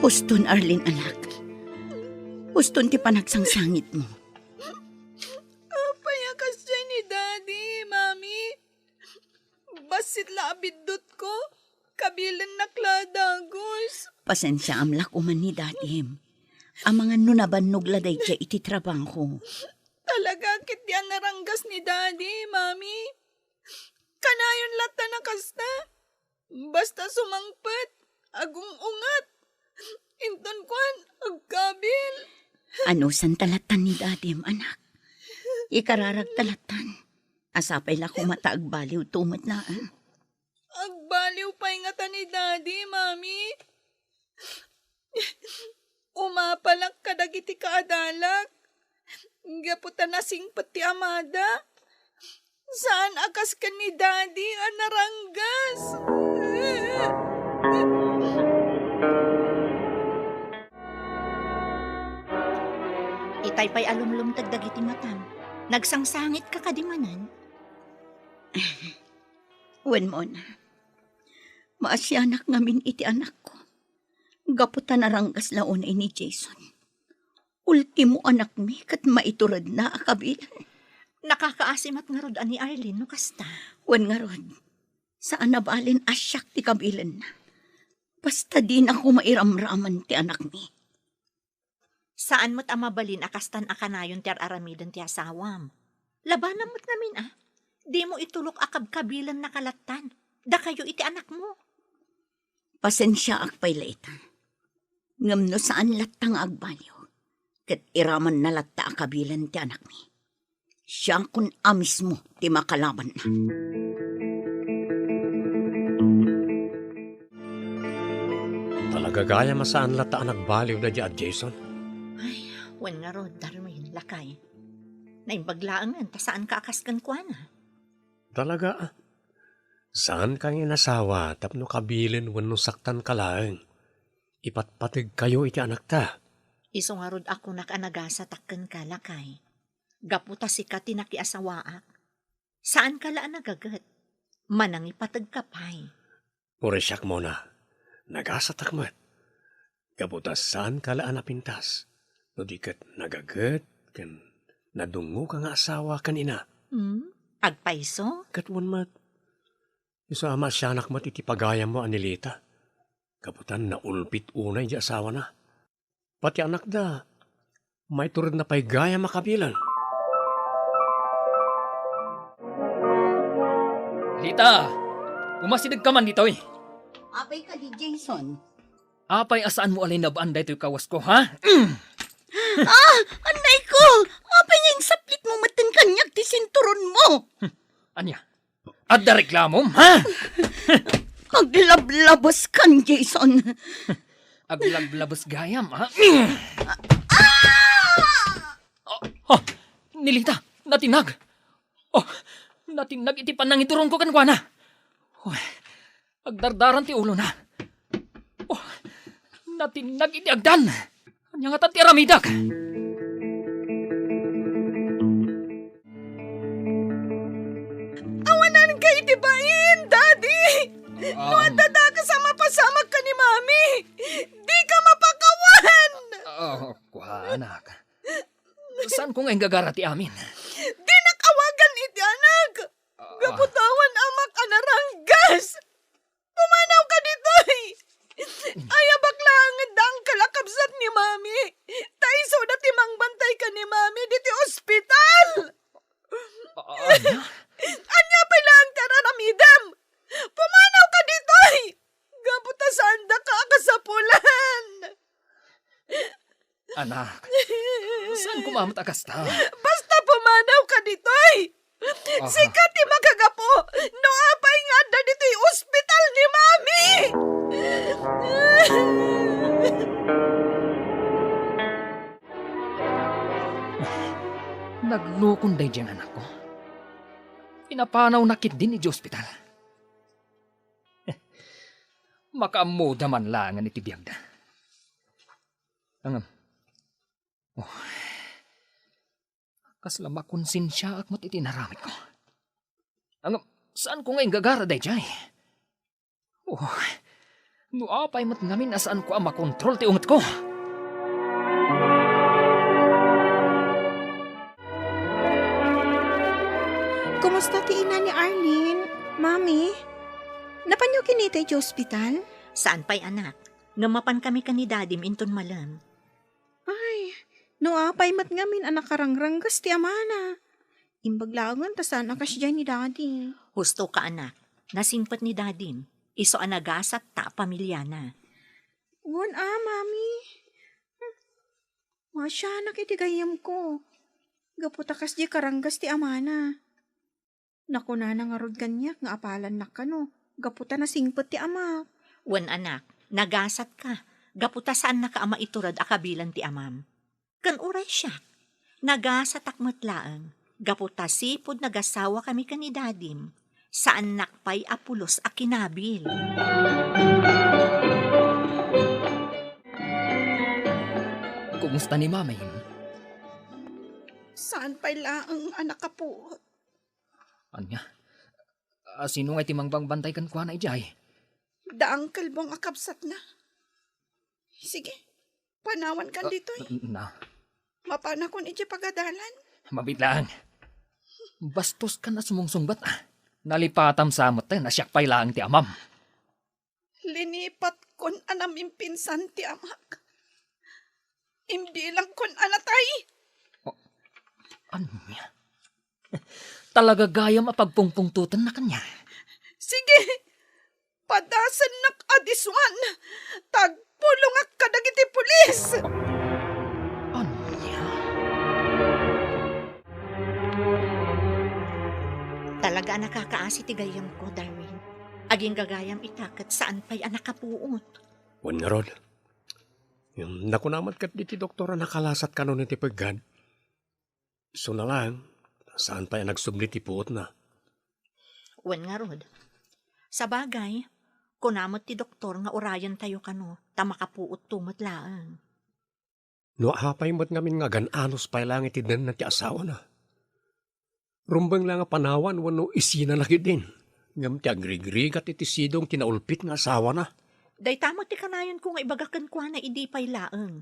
Huston, Arlene, anak. Huston ti panagsangsangitmo. Apay a kasdiay ni Daddy, Mami? Bassit la a biddutko, kabilennak la a dagus. Pasensiaam la koma ni Dadim. Amangan no nabannog la daydiay iti trabaho. Talaga ketdi a naranggas ni Daddy, Mami. Kanayon latta a kasta. Basta sumangpet, agung-ungat. Inton kuan, agkabil. Anusanta lattan ni Dadim, anak. Ikararagta lattan. Sapay la koma ta agbaliwto met laeng. Agbaliw pay ngata ni Daddy, Mami. Umapalak kadagiti kaadalak. Gapu ta nasingpet ti amada. Saan a kas ken ni Daddy a naranggas. Itay pay a lumlumteg dagiti matam. Nagsangsangitka kadi manen? Wen, Mona. Maasianak ngamin iti anakko. Gapu ta naranggas la unay ni Jason. Ultimo anakmi ket maituredna a kabilen. Nakakaasi met ngarud a ni Arlene no kasta. Wen ngarud, saan a balen a siak ti kabilenna. Basta dinako mairamraman ti anakmi. Saan met a mabalin a kastan a kanayon ti ar-aramiden ti asawam. Labanam met ngamin a, dimo itulok a kabkabilennaka lattan, dakayo iti anakmo. Pasensiaak pay la ita. Ngem no saan latta nga agbaliw, ket iramanna latta a kabilen ti anakmi. Siakon a mismo ti makalabanna. Talaga gayam a saan latta a nagbaliw daydi a Jason? Ay, wen ngarud, Darwin, lakay. Naimbag laengen ta saanka a kas kenkuana. Talaga, a. Saanka nga inasawa tapno kabilen wenno saktanka laeng. Ipatpategkayo iti anakta. Isu ngarud a kunak a nagasatak kenka, lakay. Gapu ta sika ti nakiasawaak. Saanka la a nagaget. Manangipategka pay. Uray siak, Mona, nagasatak met. Gapu ta saanka la a napintas, no di ket nagaget ken nadungngoka nga asawa ken ina. Hmm? Agpayso? Ket wen met, isu a maasianak met iti pagayammo a ni Lita. Gapu ta naulpit unay di asawana. Pati anakda, maituredna pay gayam a kabilen. Lita, umasidegka man ditoy. Apay kadi, Jason? Apay a saanmo a linabaan daytoy kawasko, ha? Ah, anay ko! Apay nga insaplitmo metten kaniak ti sinturonmo? Ania? Adda reklamom, ha? Aglablabes kan, Jason. Aglablabes gayam, ha? Oh, oh, Nelita, natinnag. Oh, natinnag iti panangituronko kenkuana. Oh, agdardaran ti ulona. Oh, natinnag iti agdan. Ania ngata ti aramidek? Awananka iti bain, Daddy! No Ah. adda dakes a mapasamak ken ni Mami, dika mapakawan! Ah, kua, anak. Saanko nga inggagara ti amin? Dinak awagan iti anak! Ah. Gapu ta awan amak a naranggas! Pumanawka ditoy! Ayabak laeng da angkel a kabsat ni Mami. Ta isuda ti mangbantay ken ni Mami ditoy ospital. Ah, ania? Ania pay laeng ti ar-aramidem? Pumanawka ditoy! Gapu ta saandaka a kasapulan. Anak, saanko met a kasta? Basta pumanawka ditoy! Aha. Sika ti makagapu no apay nga adda ditoy ospital ni Mami! Naglukon daydiay nga anakko. Pinapanawna ketdin idiay ospital. Makaammoda man laengen iti biagda. Ngem, oh, kasla makonsensiaak met iti inaramidko. Ngem, saanko nga inggagara daydiay? Oh, no apay met ngamin a saanko a makontrol ti ungetko. Kumusta ti ina ni Arlene? Mami, napanyo kinita iti ospital? Saan pay, anak. Ngem mapankami ken ni Dadim inton malem. Ay, no apay met ngamin a nakarangranggas ti amana. Imbag laengen ta saan a kasdiay ni Daddy. Husto ka, anak. Nasingpet ni Dadim. Isu a nagasat ta a pamiliana. Wen a, Mami. Hmm. Masianak iti gayyemko. Gapu ta kasdiay karanggas ti amana. Nakunana ngarud kaniak nga apalannak kano, gapu ta nasingpet ti amak. Wen, anak, nagasatka, gapu ta saannaka a maiturod a kabilan ti amam. Ken uray siak, nagasatak met laeng, gapu ta sipud nagasawakami ken ni Dadim, saannak pay a pulos a kinabil. Kumusta ni Mama? Saan pay laeng a nakapuot. Ania? A, sino nga iti mangbangbantay kenkuana idiay? Da Uncle Bong a kabsatna. Sige, panawankan Ah, ditoy. Na. Mapanakon idiay pagadalan. Mabiit laeng. Bastuskan a sumungsungbat, a. Nalipatam sa met a siak pay laeng ti amam. Linipatkon a namimpinsan ti amak. Imbilangkon a natay. O, ania? Talaga gayam a pagpungpungtotenna kaniak. Sige, padasennak a disuan. Tagpulongak kadagiti pulis. Ania? Talaga a nakakaasi ti gayyemko, Darwin. Agingga gayam ita ket saan pay a nakapuot. Wen ngarud, ngem nakuna met ketdi ti doktor a nakalasat kano iti peggad. Isu na laeng, saan pay a nagsubli ti puotna. Wen ngarud, sabagay, kuna met ti doktor nga urayentayo kano ta makapuotto met laeng. No apay met ngamin nga agan-anos pay laeng iti denna ti asawana. Rumbeng la nga panawan wenno isinana ketdin, ngem ti agrigrigat iti sidong ti naulpit nga asawana. Dayta met ti kanayonko nga ibaga kenkuana idi pay laeng.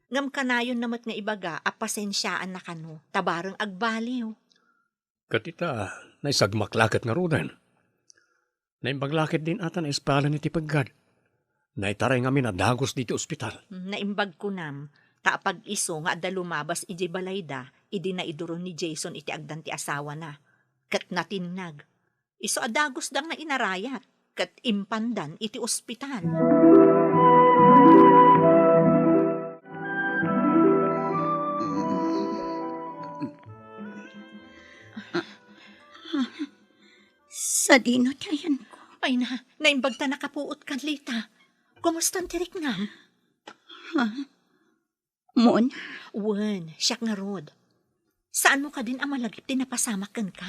Ngem kanayonna met nga ibaga a pasensiaanna kano ta bareng agbaliw. Ket ita, naisagmak la ket ngaruden. Naimbag la ketdin a ta naispalan iti peggad. Naitaray ngamin a dagus ditoy ospital. Naimbag kunam, ta apag-isu nga adda lumabas idiay balayda idi naiduron ni Jason iti agdan ti asawana. Ket natinnag. Isu a dagusda nga inarayat, ket impandan iti ospital. Sadino ti ayanko? Ay na, naimbag ta nakapuot kan Lita. Kumustan ti riknam? Ha? Mon? Wen, siak ngarud. Saanmo kadin a malagip ti napasamak kenka?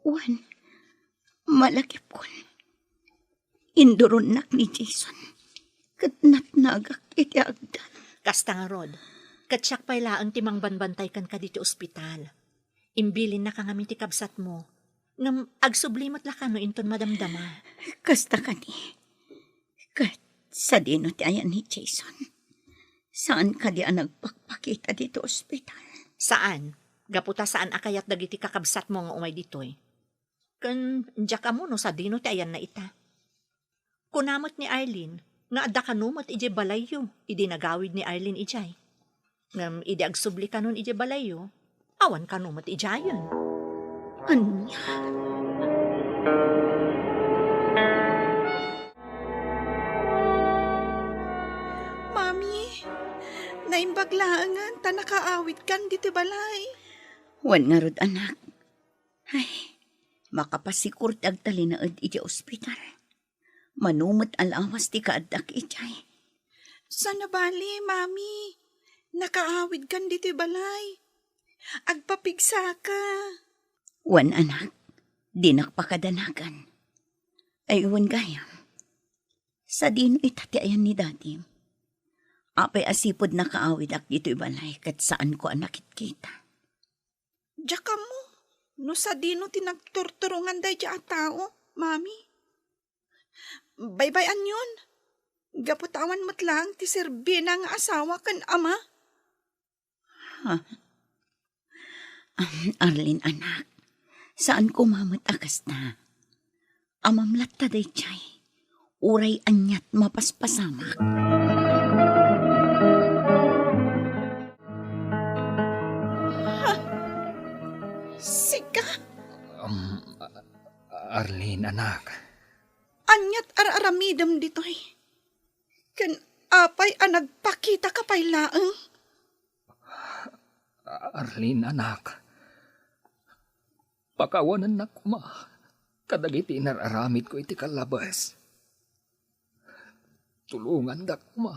Wen, malagipkon. Induronnak ni Jason, ket natnagak iti agdan. Kasta ngarud, ket siak pay laeng ti mangbanbantay kenka ditoy ospital. Imbilinnaka ngamin ti kabsatmo, ngem agsubli met la kano inton madamdama. Kasta kani, ket sadino ti ayan ni Jason? Saan kadi a nagpakpakita ditoy ospital? Saan. Gapu ta saan a kayat dagiti kakabsatmo nga umay ditoy. Ken diak ammo no sadino ti ayanna ita. Kuna met ni Arlene nga adda kano met idiay balayyo idi nagawid ni Arlene idiay. Ngem idi agsubli kanon idiay balayyo, awan kano met idiayen. Ania? Mami, naimbag laengen ta nakaawidkan ditoy balay. Wen ngarud, anak. Ay, makapasikor ti agtalinaed iti ospital. Mano met a lawas ti kaaddak idiay. Saan a bali, Mami. Nakaawidkan ditoy balay. Agpapigsaka. Wen, anak, dinak pakadanagan. Ay, wen gayam. Sadino ita ti ayan ni Dadim? Apay a sipud nakaawidak ditoy balay ket saanko a nakitkita? Diak ammo no sadino ti nagturturongan daydiay a tao, Mami. Baybay-anyon, gapu ta awan met laeng ti serbina nga asawa ken ama. Ha? Am, Arlene, anak, saan koma met a kasta. Amam latta daydiay, uray aniat mapaspasamak. Ha? Sika? Um, Arlene, anak. Aniat ar-aramidem ditoy? Ken apay a nagpakitaka pay laeng? Arlene, anak. Pakawanennak koma kadagiti inar-aramidko iti kallabes. Tulongandak koma.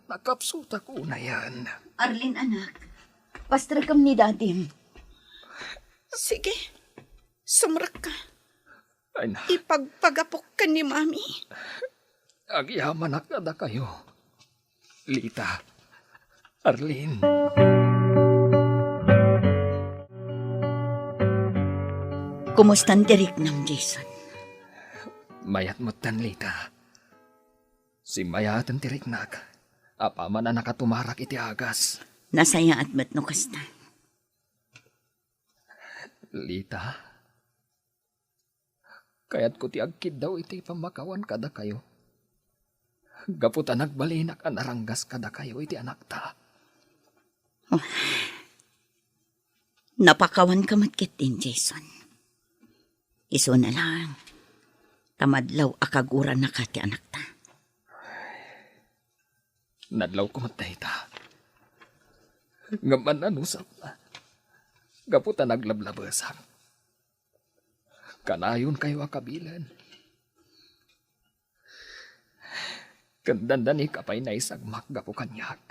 Nakapsutak unayen. Arlene, anak, pastrekam ni Dadim. Sige, sumrekka. Ay na. Ipagpagapok ken ni Mami. Agyamanak kadakayo. Lita, Arlene. Kumustan ti riknam, Jason? Mayat metten, Lita. Simmayaten ti riknak. Apaman a nakatumarak iti agas. Nasayaat met no kasta. Lita, kayatko ti agkiddaw iti pammakawan kadakayo. Gapu ta nagbalinak a naranggas kadakayo iti anakta. Oh. Napakawanka met ketdin, Jason. Isuna laeng ta madlaw a kagurannaka ti anakta. Nadlawko met dayta. Ngem man-anusam, gapu ta naglablabesak. Kanayonkayo a kabilen. Ken dandanika pay naisagmak gapu kaniak.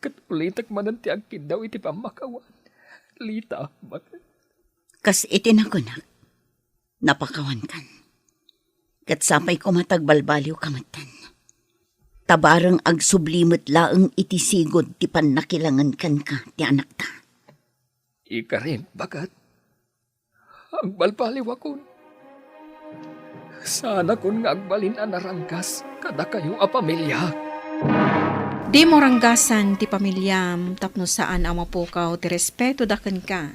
Ket ulitek manen ti agkiddaw iti pammakawan. Lita, bak- Kas iti nakunak, napakawankan. Ket sapay koma ta agbalbaliwka metten. Ta bareng agsubli met laeng iti sigud ti pannakilangen kenka ti anakta. Ikarim, baket. Agbalbaliwakon. Saanakon nga agbalin a naranggas kadakayo a pamilya. Dimo ranggasan ti pamiliam tapno saan a mapukaw ti respetoda kenka.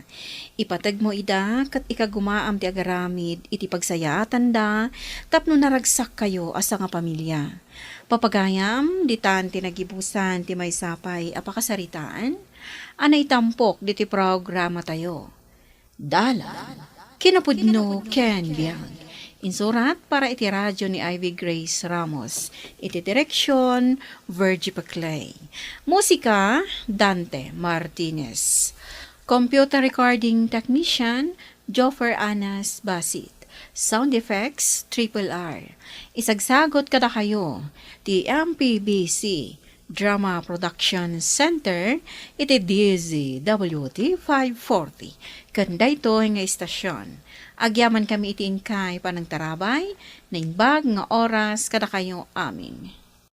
Ipategmo ida ket ikagumaam ti agaramid iti pagsayaatanda tapno naragsakkayo a sangapamilya. Papagayam, ditan ti nagibusan ti maysa pay a pakasaritaan a naitampok ditoy programatayo. Dalan, kinapudno ken biag. Insurat para iti radyo ni Ivy Grace Ramos. Iti direksyon, Virgie Paclay. Musika, Dante Martinez. Computer recording technician, Joffer Anas Basit. Sound effects, Triple R. Isagsagot kadakayo ti M P B C Drama Production Center iti D Z W T five forty. Ken daytoy nga istasyon, agyaman kami iti inkay panangtarabay, naimbag nga oras kadakayo amin.